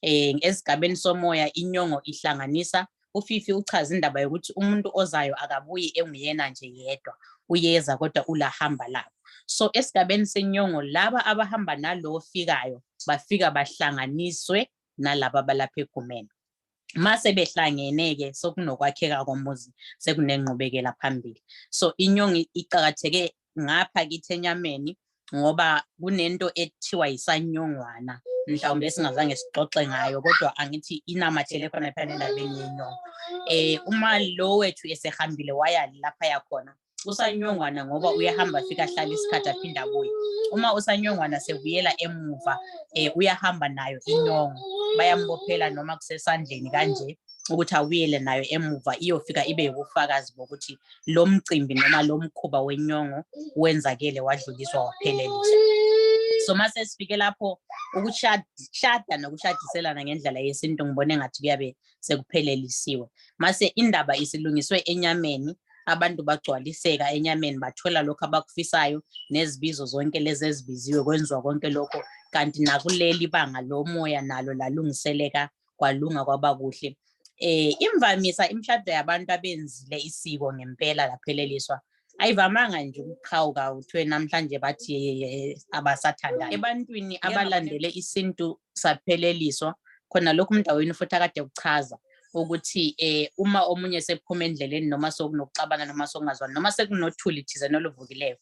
Esigabeni somoya inyongo ihlanganisa uFifi uchaza indaba yokuthi umuntu ozayo akabuyi enguyena nje yedwa, uyeza kodwa ulahamba lapho. So esigabeni senyongo laba abahamba nalo ofikayo bafika bahlanganiswe nalaba balapha egumeni. Mase behlangeneke sokunokwakheka komuzi, sekunenqubekela phambili. So inyongo iqhakatheke ngapha kithi enyameni ngoba kunento ethiwa yisanyongwana, mhlawumbe singazange sixoxe ngayo kodwa angithi inamathele khona phela endabeni yenyongo. Uma lo wethu esehambile waya lapha yakhona usanyongwana ngoba uyahamba afika ahlala isikhathi aphinda abuye. Uma usanyongwana sebuyela emuva uyahamba nayo inyongo, bayambophela noma kusesandleni kanje ukuthi awuyele nayo emuva iyofika ibe ubufakazi bokuthi lo mcimbi noma lo mkhuba wenyongo wenzakele wadluliswa wapheleliswa. So mase sifike lapho ukushada nokushadiselana ngendlela yesintu ngibone ngathi kuyabe sekuphelelisiwe. Mase indaba isilungiswe enyameni, abantu bagcwaliseka enyameni bathola lokho abakufisayo nezibizo zonke lezi ezibiziwe kwenziwa konke lokho, kanti nakuleli banga lomoya nalo lalungiseleka kwalunga kwaba kuhle. Imvamisa imshado yabantu abenzile isiko ngempela lapheleliswa ayivamanga nje ukuqhawuka uthiwe namhlanje bathi abasathandana. Ebantwini abalandele isintu sapheleliswa khona lokhu umndawini futhi akade ukuchaza ukuthi uma omunye sephuma endleleni noma sokunokuxabana noma sokungazwani noma sekunothuli thizeni oluvukileyo,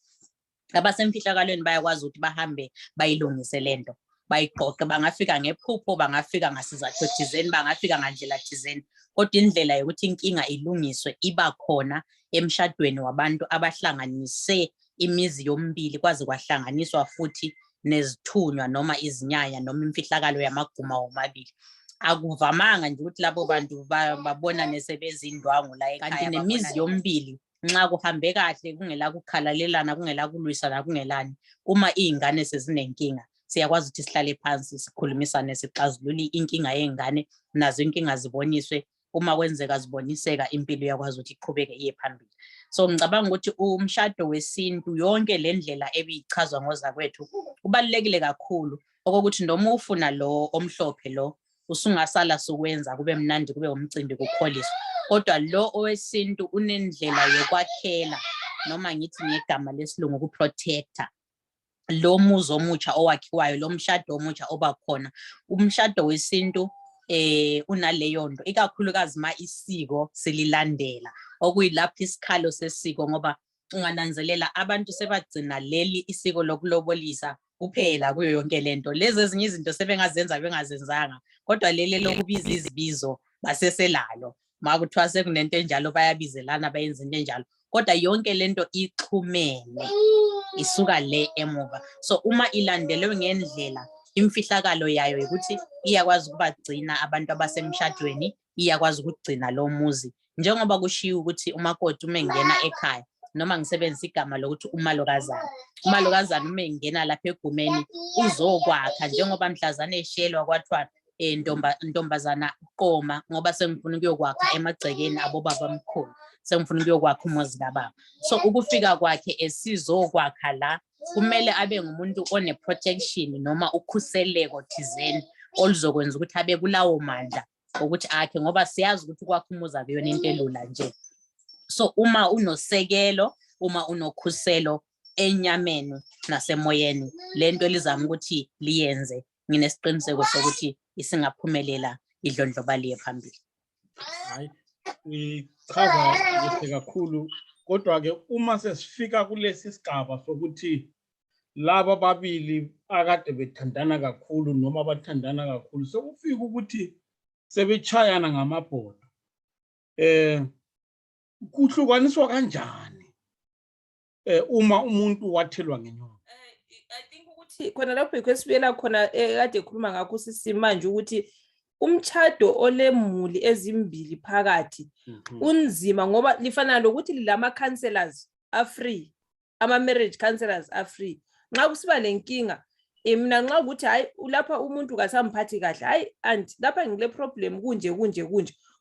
abasemfihlakalweni bayakwazi ukuthi bahambe bayilungise lento, bayiqoqe. Bangafika ngephupho, bangafika ngasizathu thizeni, bangafika ngandlela thizeni, kodwa indlela yokuthi inkinga ilungiswe iba khona emshadweni wabantu abahlanganise imizi yombili, kwaze kwahlanganiswa futhi nezithunywa noma izinyanya noma imfihlakalo yamaguma womabili. Akuvamanga nje ukuthi labo bantu babonane sebezindwangu la ekhaya, kanti nemizi yombili nxa kuhambe kahle, kungela kukhalalelana, kungela kulwisana, kungelani, uma izingane sezinenkinga siyakwazi ukuthi sihlale phansi sikhulumisane, sixazulule inkinga yezingane, nazo inkinga ziboniswe. Uma kwenzeka ziboniseka, impilo yakwazi ukuthi iqhubeke iye phambili. So ngicabanga ukuthi umshado wesintu yonke le ndlela ebichazwa ngozakwethu kubalulekile kakhulu, okokuthi noma ufuna lo omhlophe lo usungasala sukwenza kube mnandi, kube umcimbi, kukholiswa, kodwa lo owesintu unendlela yokwakhela, noma ngithi ngegama lesilungu ukuprotector lo muzi omutsha owakhiwayo, lo mshado omutsha oba khona. Umshado wesintu unaleyo nto, ikakhulukazi ma isiko sililandela, okuyilapho isikhalo sesiko, ngoba ungananzelela abantu sebagcina leli isiko lokulobolisa kuphela kuyo yonke lento. Lezi ezinye izinto sebengazenza bengazenzanga, kodwa leli lokubiza izibizo baseselalo, makuthiwa sekunento enjalo bayabizelana bayenza into enjalo, kodwa yonke lento ixhumene, isuka le emuva. So uma ilandelwe ngendlela, imfihlakalo yayo ukuthi iyakwazi ukubagcina abantu abasemshadweni, iyakwazi ukugcina lo muzi, njengoba kushiwo ukuthi umakoti uma engena ekhaya, noma ngisebenzisa igama lokuthi umalokazana uma engena lapha egumeni uzokwakha, njengoba mhlazana eshelwa kwathiwa ntombazana qoma ngoba sengifuna ukuyokwakha emagcekeni abobaba omkhulu, sengifuna ukuyokwakha umuzi kababa. So ukufika kwakhe esizokwakha la, kumele abe ngumuntu one protection noma ukhuseleko thizeni oluzokwenza ukuthi abe kulawo mandla ukuthi akhe, ngoba siyazi ukuthi ukwakha umuzi akuyona into elula nje. So uma unosekelo, uma unokhuselo enyameni nasemoyeni, lento elizama ukuthi liyenze, nginesiqiniseko sokuthi isingaphumelela idlondloba liye phambili. Hayi, uyichaza kuhle kakhulu, kodwa ke uma sesifika kulesi sigaba sokuthi laba babili akade bethandana kakhulu noma bathandana kakhulu sokufika ukuthi sebechayana ngamabhodo, kuhlukaniswa kanjani uma umuntu wathelwa ngenyongo? I think ukuthi khona lapho ikwesibuyela khona kade ekhuluma ngakho sisimanje ukuthi umchado olemuli ezimbili phakathi unzima, ngoba lifana lokuthi lilama counselors are free, ama marriage counselors are free. Nxa kusiba lenkinga, mina nxa ukuthi hayi lapha umuntu kasamphathi kahle, hayi anti lapha ngile problem kunje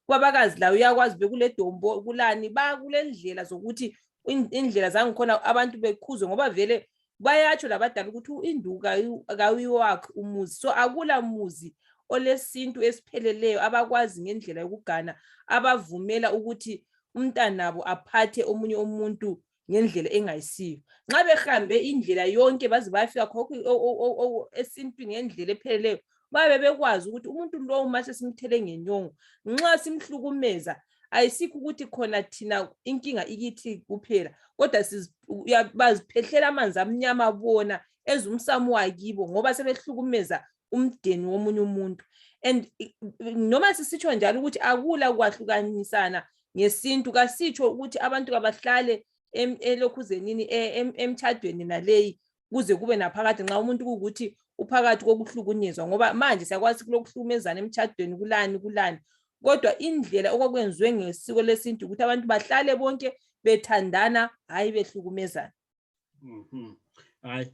kwabakazi la uyakwazi bekule dombo kulani ba kule ndlela zokuthi indlela zangikhona abantu bekhuzwe, ngoba vele bayatsho labadala ukuthi induka akawiwakhe umuzi. So akula muzi olesintu esipheleleyo abakwazi ngendlela yokugana, abavumela ukuthi umntanabo aphathe omunye umuntu ngendlela engayisiyo. Nxa behambe indlela yonke baze bayafika khokho esintwini ngendlela epheleleyo, babe bekwazi ukuthi umuntu lo mase simthele ngenyongo, nxa simhlukumeza ayisikho ukuthi khona thina inkinga ikithi kuphela, kodwa baziphehlela amanzi amnyama bona ezumsamo wakibo ngoba sebehlukumeza umdeni womunye umuntu. And noma sisitsho njalo ukuthi akula kwahlukanisana ngesintu, kasitsho ukuthi abantu kabahlale elokhuzenini emchadweni naleyi kuze kube naphakathi nxa umuntu ukuthi uphakathi kokuhlukunyezwa, ngoba manje siyakwazi kulokuhlukumezana emchadweni kulani, kodwa indlela okwakwenziwe ngesiko lesintu ukuthi abantu bahlale bonke bethandana, hayi behlukumezana. Hayi,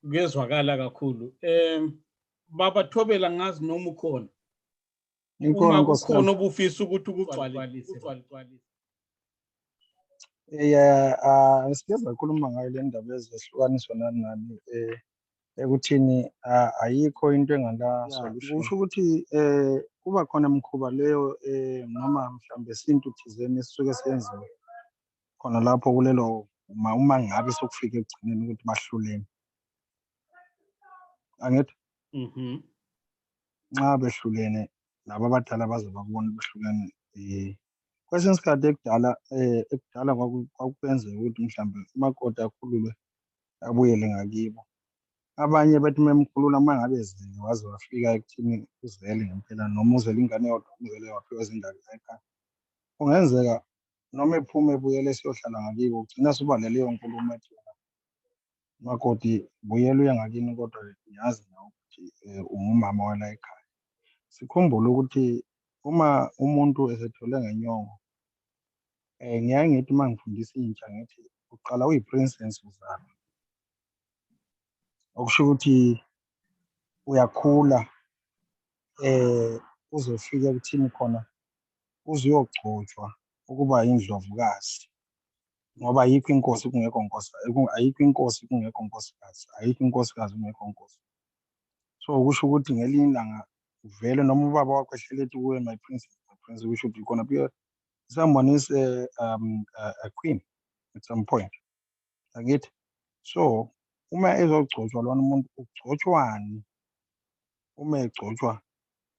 kuyezwakala kakhulu. Baba Thobela, ngazi noma ukhona uma kukhona obufisa ukuthi ukugcwalise. Siyeza ukukhuluma ngayo le ndaba ezehlukaniswa nani ekuthini ayikho into engala solution. Kusho ukuthi kuba khona mkhuba leyo noma mhlambe isintu thizeni esisuke senziwe khona lapho kulelo uma ngabe sokufika ekugcineni ukuthi bahlulene. Angithi nxa behlulene laba abadala baze bakubona behlukene kwesinye isikhathi ekudala kwakukwenzeka ukuthi mhlawumbe umakoti akhululwe abuyele ngakibo. Abanye bethi memkhulula uma ngabe ezele waze wafika ekuthini uzele ngempela noma uzele ingane yodwa uzele waphiwa izingane ekhaya. Kungenzeka noma ephume ebuyele siyohlala ngakibo ugcina suba leyo nkulumo ethi umakoti buyela uya ngakini kodwa yazi nawe ukuthi ungumama wala ekhaya. Sikhumbule ukuthi uma umuntu esethole ngenyongo ngiyaye ngithi uma ngifundisa intsha ngithi uqala uyi-princess uzalwa. Okusho ukuthi uyakhula uzofika ekuthini khona uzuyogcotshwa ukuba indlovukazi ngoba ayikho inkosi kungekho nkosi, ayikho inkosi kungekho nkosikazi, ayikho inkosikazi kungekho nkosi. So kusho ukuthi ngelinye ilanga vele noma ubaba wakho ehlele ethi kuwe my princess, kusho ukuthi khona be someone is a queen at some point. Angithi? So uma ezogcotshwa lona umuntu ugcotshwani uma egcotshwa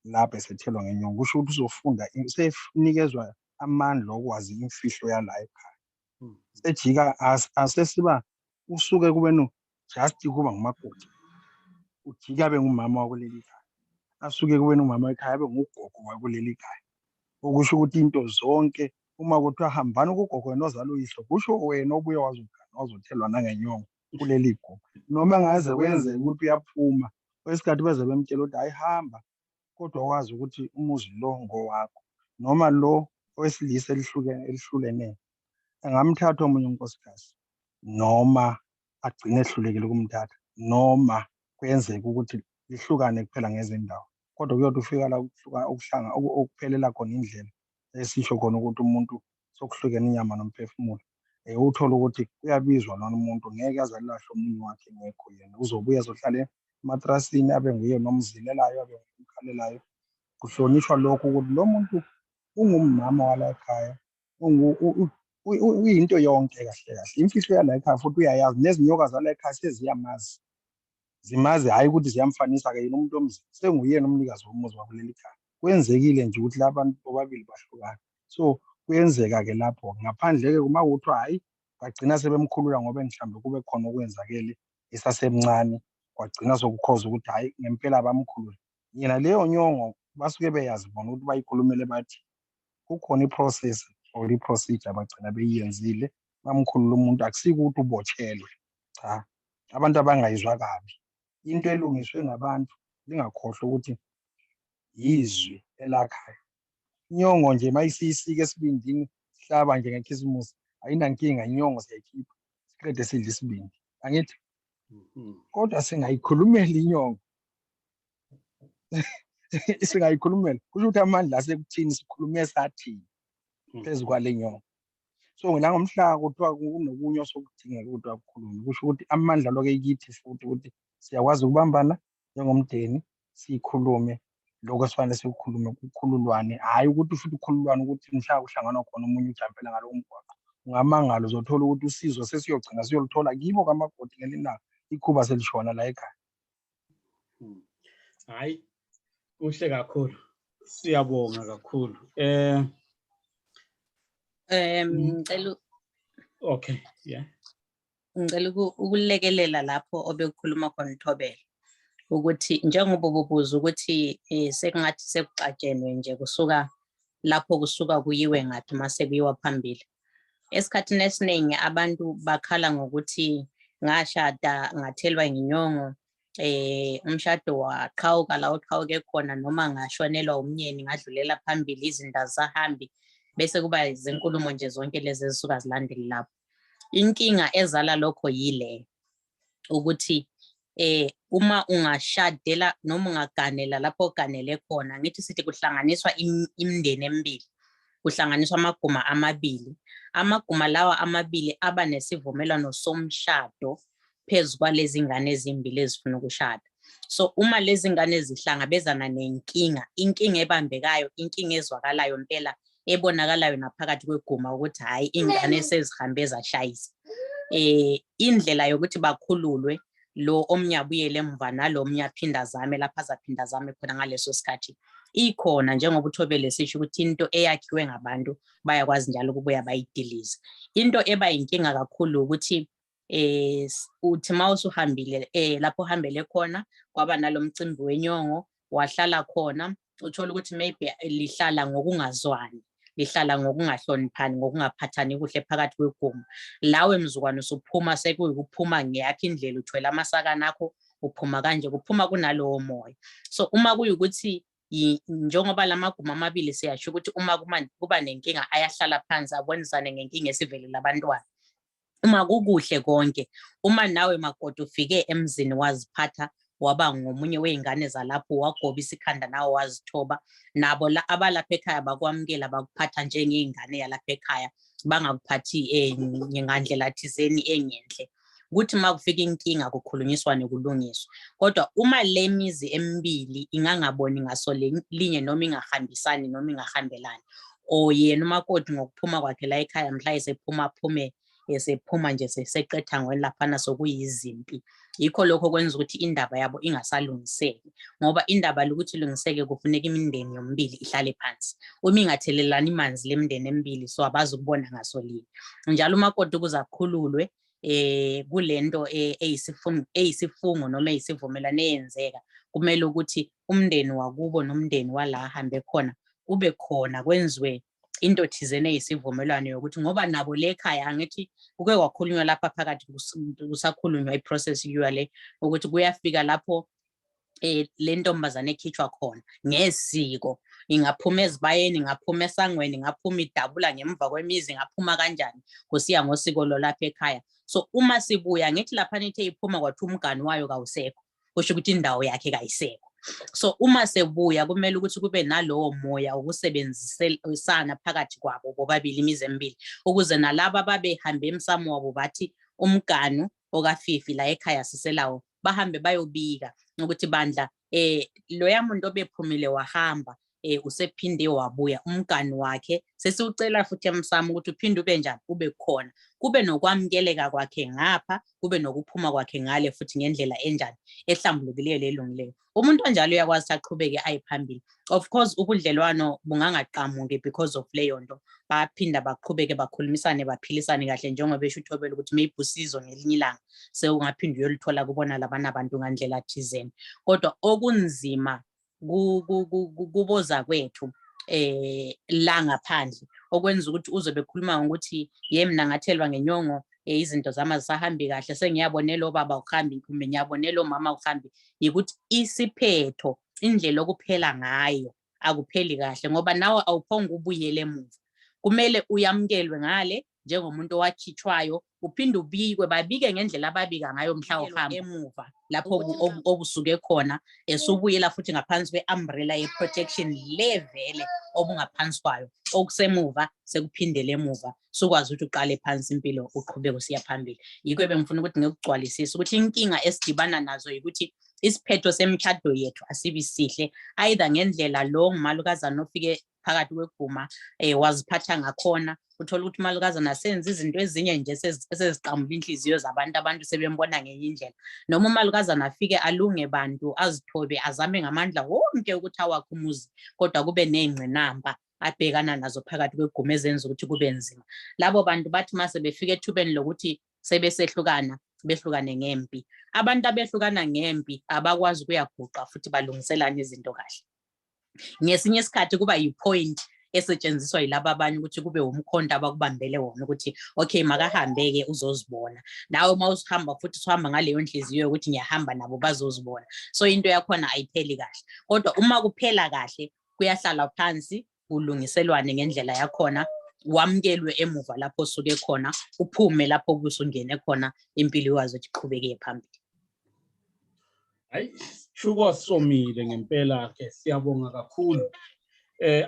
lapha esethelwa ngenyongo kusho ukuthi uzofunda usenikezwa amandla okwazi imfihlo yala ekhaya. Sejika asesiba usuke kube no just kuba ngumakoti ujika abe ngumama wakuleli khaya, asuke kube nomama ekhaya abe ngugogo wakuleli khaya. Okusho ukuthi into zonke uma kuthiwa hambani kugogo wena ozala uyihlo kusho wena obuye wazothelwa nangenyongo kuleli gogo. Noma ngaze kwenzeka ukuthi uyaphuma kwesikhathi beze bemtshela ukuthi ayihamba kodwa wazi ukuthi umuzi lo ngowakho noma lo owesilisa elihlulene engamthatha omunye unkosikazi noma agcine ehlulekile kumthatha noma kwenzeka ukuthi lihlukane kuphela ngezindawo kodwa kuyothi ufika la okuphelela khona indlela esisho khona ukuthi umuntu sokuhlukene inyama nomphefumulo. Uthola ukuthi uyabizwa lona umuntu ngeke aze alahle omunye wakhe ngekho yena uzobuya azohlala ematrasini abe nguye nomzilelayo abe ngumkhalelayo. Kuhlonishwa lokho ukuthi lo muntu ungumama wala ekhaya uyinto yonke kahle kahle. Imfihlo yala ekhaya futhi uyayazi nezinyoka zala ekhaya seziyamazi. Zimazi hayi ukuthi ziyamfanisa ke yena umuntu omzini senguyena umnikazi womuzi wakuleli khaya. Kwenzekile nje ukuthi labantu bobabili bahlukana. So kuyenzeka ke lapho ngaphandle ke uma kuthiwa hayi bagcina sebemkhulula ngoba mhlawumbe kube khona okwenzakele esasemncane kwagcina sokukhoza ukuthi hayi ngempela bamkhulula. Yena leyo nyongo basuke beyazi bona ukuthi bayikhulumele bathi kukhona iprocess or iprocedure abagcina beyenzile bamkhulula umuntu akusiko ukuthi ubotshelwe. Cha, abantu abangayizwa kabi into elungiswe ngabantu lingakhohlwa ukuthi yizwi elakhaya. Inyongo nje mayisisike esibindini sihlaba nje ngekhisimusi ayinankinga inyongo siyayikhipha siqede sidla isibindi. Angithi? Kodwa singayikhulumela inyongo singayikhulumela kusho ukuthi amandla asekuthini sikhulume sathini phezu kwale nyongo. So nangomhlaka kuthiwa kunokunye osokudingeka ukuthi akukhulume kusho ukuthi amandla loke yikithi futhi ukuthi siyakwazi ukubambana njengomndeni sikhulume lokho esifanele sikukhulume kukhululwane hayi ukuthi futhi ukhululwane ukuthi mhla kuhlanganwa khona umunye ujampela ngalowo mgwaqo. Ungamangala uzothola ukuthi usizo sesiyogcina siyolithola kibo kamakoti ngelinanga ikhuba selishona la ekhaya. Hayi kuhle kakhulu. Siyabonga kakhulu. Ngicela Okay, yeah. ngicela ukulekelela lapho obekukhuluma khona uThobela ukuthi njengoba ububuza ukuthi sekungathi sekucatshenwe nje kusuka lapho kusuka kuyiwe ngathi mase kuyiwa phambili. Esikhathini esiningi abantu bakhala ngokuthi ngashada ngathelwa ngenyongo umshado waqhawuka la uqhawuke khona noma ngashonelwa umnyeni ngadlulela phambili izinto zahambi bese kuba izinkulumo nje zonke lezi ezisuka zilandele lapho. Inkinga ezala lokho yile ukuthi uma ungashadela noma ungaganela lapho oganele khona ngithi sithi kuhlanganiswa imindeni emibili kuhlanganiswa amaguma amabili. Amaguma lawa amabili aba nesivumelwano somshado phezu kwalezi ngane ezimbili ezifuna ukushada. So uma lezi ngane zihlangabezana nenkinga, inkinga ebambekayo, inkinga ezwakalayo impela ebonakalayo naphakathi kweguma ukuthi hayi ingane sezihambe zashayisa. Indlela yokuthi bakhululwe lo omnye abuyele emva nalo omnye aphinda zame lapha azaphinda zame khona ngaleso sikhathi ikhona njengoba uThobele sisho ukuthi into eyakhiwe ngabantu bayakwazi njalo ukubuya bayidilize. Into eba inkinga kakhulu ukuthi uthi mawusuhambile lapho uhambele khona kwaba nalomcimbi wenyongo wahlala khona uthola ukuthi maybe lihlala ngokungazwani, lihlala ngokungahloniphani, ngokungaphathani kuhle phakathi kweguma. Lawe mzukwane usuphuma sekuyikuphuma ngeyakho indlela uthwele amasakana akho uphuma kanje kuphuma kunalowo moya. So uma kuyukuthi njengoba lamaguma amabili siyasho ukuthi uma kuba nenkinga ayahlala phansi abonisane ngenkinga esivelela abantwana. Uma kukuhle konke, uma nawe makoti ufike emzini waziphatha waba ngomunye weingane zalapho wagobisa ikhanda nawe wazithoba, nabo abalapha ekhaya bakwamukela bakuphatha njengeingane yalapha ekhaya bangakuphathi ngandlela thizeni engenhle. Ukuthi makufika inkinga kukhulunyiswane kulungiswa. Kodwa uma le mizi emibili ingangaboni ngaso linye noma ingahambisani noma ingahambelani, yena umakoti ngokuphuma kwakhe la ekhaya mhla esephuma nje seqetha ngelaphana sokuyizimpi, yikho lokho kwenza ukuthi indaba yabo ingasalungiseki. Ngoba indaba lokuthi ilungiseke kufuneka imindeni yomibili ihlale phansi. Uma ingathelelana imanzi lemindeni emibili so abazi ukubona ngaso linye. Njalo umakoti ukuze akhululwe kulento eyisifungo noma eyisivumelwano eyenzeka, kumele ukuthi umndeni wakubo nomndeni wala ahambe khona kube khona kwenziwe into thizene eyisivumelwano yokuthi ngoba nabo lekhaya angithi kuke kwakhulunywa lapha phakathi kusakhulunywa iprocess le ukuthi kuyafika lapho le ntombazane ekhitshwa khona ngesiko, ingaphuma ezibayeni, ingaphuma esangweni, ingaphuma idabula ngemva kwemizi, ingaphuma kanjani kusiya ngosiko lolapha ekhaya. So uma sibuya ngithi lapha nithe iphuma kwathi umngani wayo kawusekho, kusho ukuthi indawo yakhe kayisekho. So uma sebuya kumele ukuthi kube nalowo moya ukusebenzisana phakathi kwabo bobabili imizi emibili, ukuze nalabo babehambe emsamo wabo bathi umganu okaFifi la ekhaya siselawo bahambe bayobika ukuthi bandla loya muntu obephumile wahamba usephinde wabuya umgani wakhe sesiucela futhi emsamo ukuthi uphinde ube njani ube khona, kube nokwamukeleka kwakhe ngapha, kube nokuphuma kwakhe ngale futhi ngendlela enjani ehlambulukileyo lelungileyo. Umuntu onjalo uyakwazi aqhubeke ayiphambili. Of course ubudlelwano bungangaqhamuki because of leyo nto, baphinda baqhubeke bakhulumisane baphilisane kahle njengoba besho uThobela ukuthi maybe usizo ngelinye ilanga sewungaphinda uyolithola kubona labana abantu ngandlela thizeni. Kodwa okunzima kuboza kwethu la ngaphandle okwenza ukuthi uzobe ekhuluma ngokuthi mina ngathelwa ngenyongo izinto zami azisahambi kahle sengiyabonela obaba uhambi kumbe ngiyabonela omama uhambi, yikuthi isiphetho indlela okuphela ngayo akupheli kahle ngoba nawe awuphonga ubuyele emuva. Kumele uyamukelwe ngale njengomuntu owakhitshwayo uphinde ubikwe, babike ngendlela ababika ngayo mhla uhamba emuva lapho okusuke khona esubuyela futhi ngaphansi kwe-umbrella ye-protection levele obungaphansi kwayo, okusemuva sekuphindele emuva sukwazi ukuthi uqale phansi impilo uqhubeke usiya phambili. Yikho bengifuna ukuthi ngikugcwalisise ukuthi inkinga esidibana nazo yikuthi isiphetho semtshado yethu asibi sihle, either ngendlela lo ngumalukazana ofike phakathi kweguma waziphatha ngakhona, uthola ukuthi umalukazana senza izinto ezinye nje eseziqamula inhliziyo zabantu, abantu sebembona ngenye indlela, noma umalukazana afike alunge bantu azithobe azame ngamandla wonke ukuthi awakhe umuzi kodwa kube nezingqinamba abhekana nazo phakathi kweguma ezenza ukuthi kube nzima. Labo bantu bathi mase befika ethubeni lokuthi sebesehlukana behlukane ngempi. Abantu abehlukana ngempi abakwazi ukuyaguqa futhi balungiselana izinto kahle. Ngesinye isikhathi kuba yipoint esetshenziswa yilabo abanye ukuthi kube umkhonto abakubambele wona ukuthi okay makahambeke uzozibona nawe uma usihamba futhi uhamba ngaleyo nhliziyo ukuthi ngiyahamba nabo bazozibona. So into yakhona ayipheli kahle, kodwa uma kuphela kahle kuyahlala phansi kulungiselwane ngendlela yakhona, wamukelwe emuva lapho osuke khona, uphume lapho kusungene khona, impilo yazo iqhubeke phambili. Hayi shuko somile ngempela ke siyabonga kakhulu.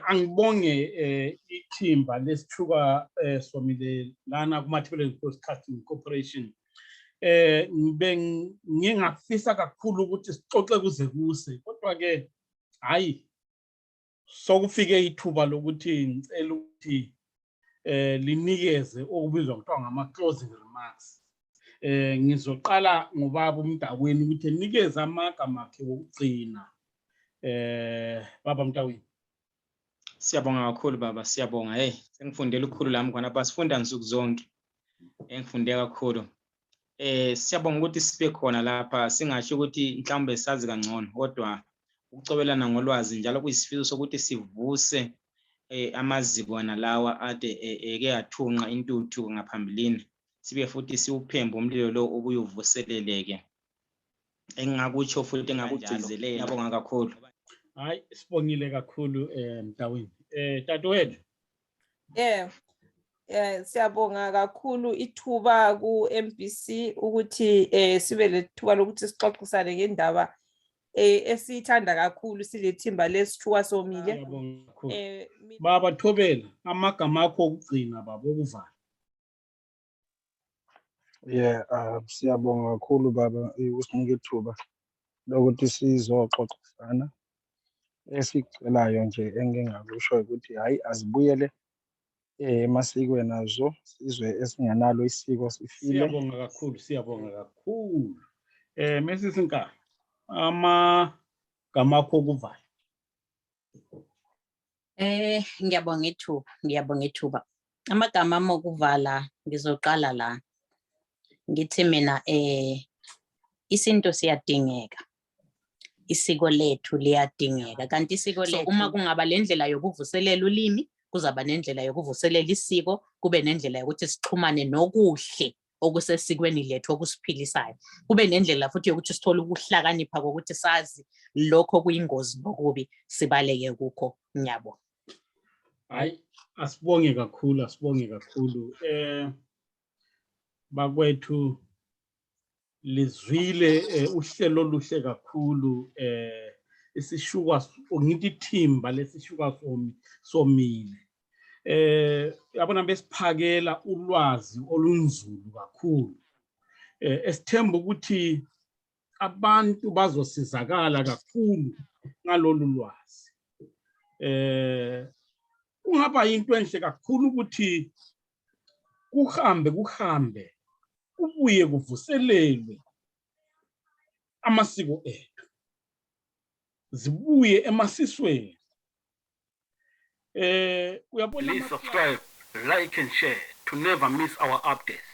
Angibonge ithimba lesithuka somile lana kuMathebeleni Broadcasting Corporation. Ngingafisa kakhulu ukuthi sixoxe kuze kuse, kodwa ke hayi sokufike ithuba lokuthi ngicela ukuthi linikeze okubizwa kuthiwa ngama closing remarks. Ngizoqala ngobaba uMntakweni ukuthi nikeze amagama akhe wokugcina Baba Mtawini. Siyabonga kakhulu baba, siyabonga. Hey, sengifundela ukukhulu lami khona lapha, sifunda nsuku zonke. Engifunde kakhulu. Siyabonga ukuthi sibe khona lapha, singasho ukuthi mhlawumbe sazi kangcono, kodwa ukucobelana ngolwazi njalo kuyisifiso sokuthi sivuse amaziko lawa ade eke athunqa intuthu ngaphambilini. Sibe futhi siuphembe umlilo lo ubuyuvuseleleke. Engingakutsho futhi engakugcizelele. Ngiyabonga kakhulu. Hayi, sibongile kakhulu Mtawini. Dadewethu. Siyabonga kakhulu ithuba ku MBC ukuthi sibe lethuba lokuthi sixoxisane ngendaba esithanda kakhulu silethimba lesithuka somile. Siyabonga kakhulu. Baba Thobela, amagama akho okugcina baba okuvala. Siyabonga kakhulu baba ukusinika ithuba lokuthi sizoxoxisana. Esicelayo nje engingakusho ukuthi hayi azibuyele emasikweni nazo sizwe esingenalo isiko sifile. Siyabonga kakhulu, siyabonga kakhulu. Mrs. Nkana, amagama akho okuvala. Ngiyabonga ithuba. Amagama ami okuvala ngizoqala la. Ngithi mina isinto siyadingeka. Isiko lethu liyadingeka. Kanti isiko lethu uma kungaba lendlela yokuvuselela ulimi, kuzaba nendlela yokuvuselela isiko, kube nendlela yokuthi sixhumane nokuhle okusesikweni lethu okusiphilisayo. Kube nendlela futhi yokuthi sithole ukuhlakanipha kokuthi sazi lokho kuyingozi nokubi sibaleke kukho. Ngiyabonga. Hayi, asibonge kakhulu, asibonge kakhulu. Bakwethu lizwile uhlelo oluhle kakhulu isishuka ngithi ithimba lesishuka somile. Yabona besiphakela ulwazi olunzulu kakhulu. Esithemba ukuthi abantu bazosizakala kakhulu ngalolu lwazi. Kungaba into enhle kakhulu ukuthi kuhambe kubuye kuvuselelwe amasiko ethu. Zibuye emasisweni. Please subscribe, like and share to never miss our updates.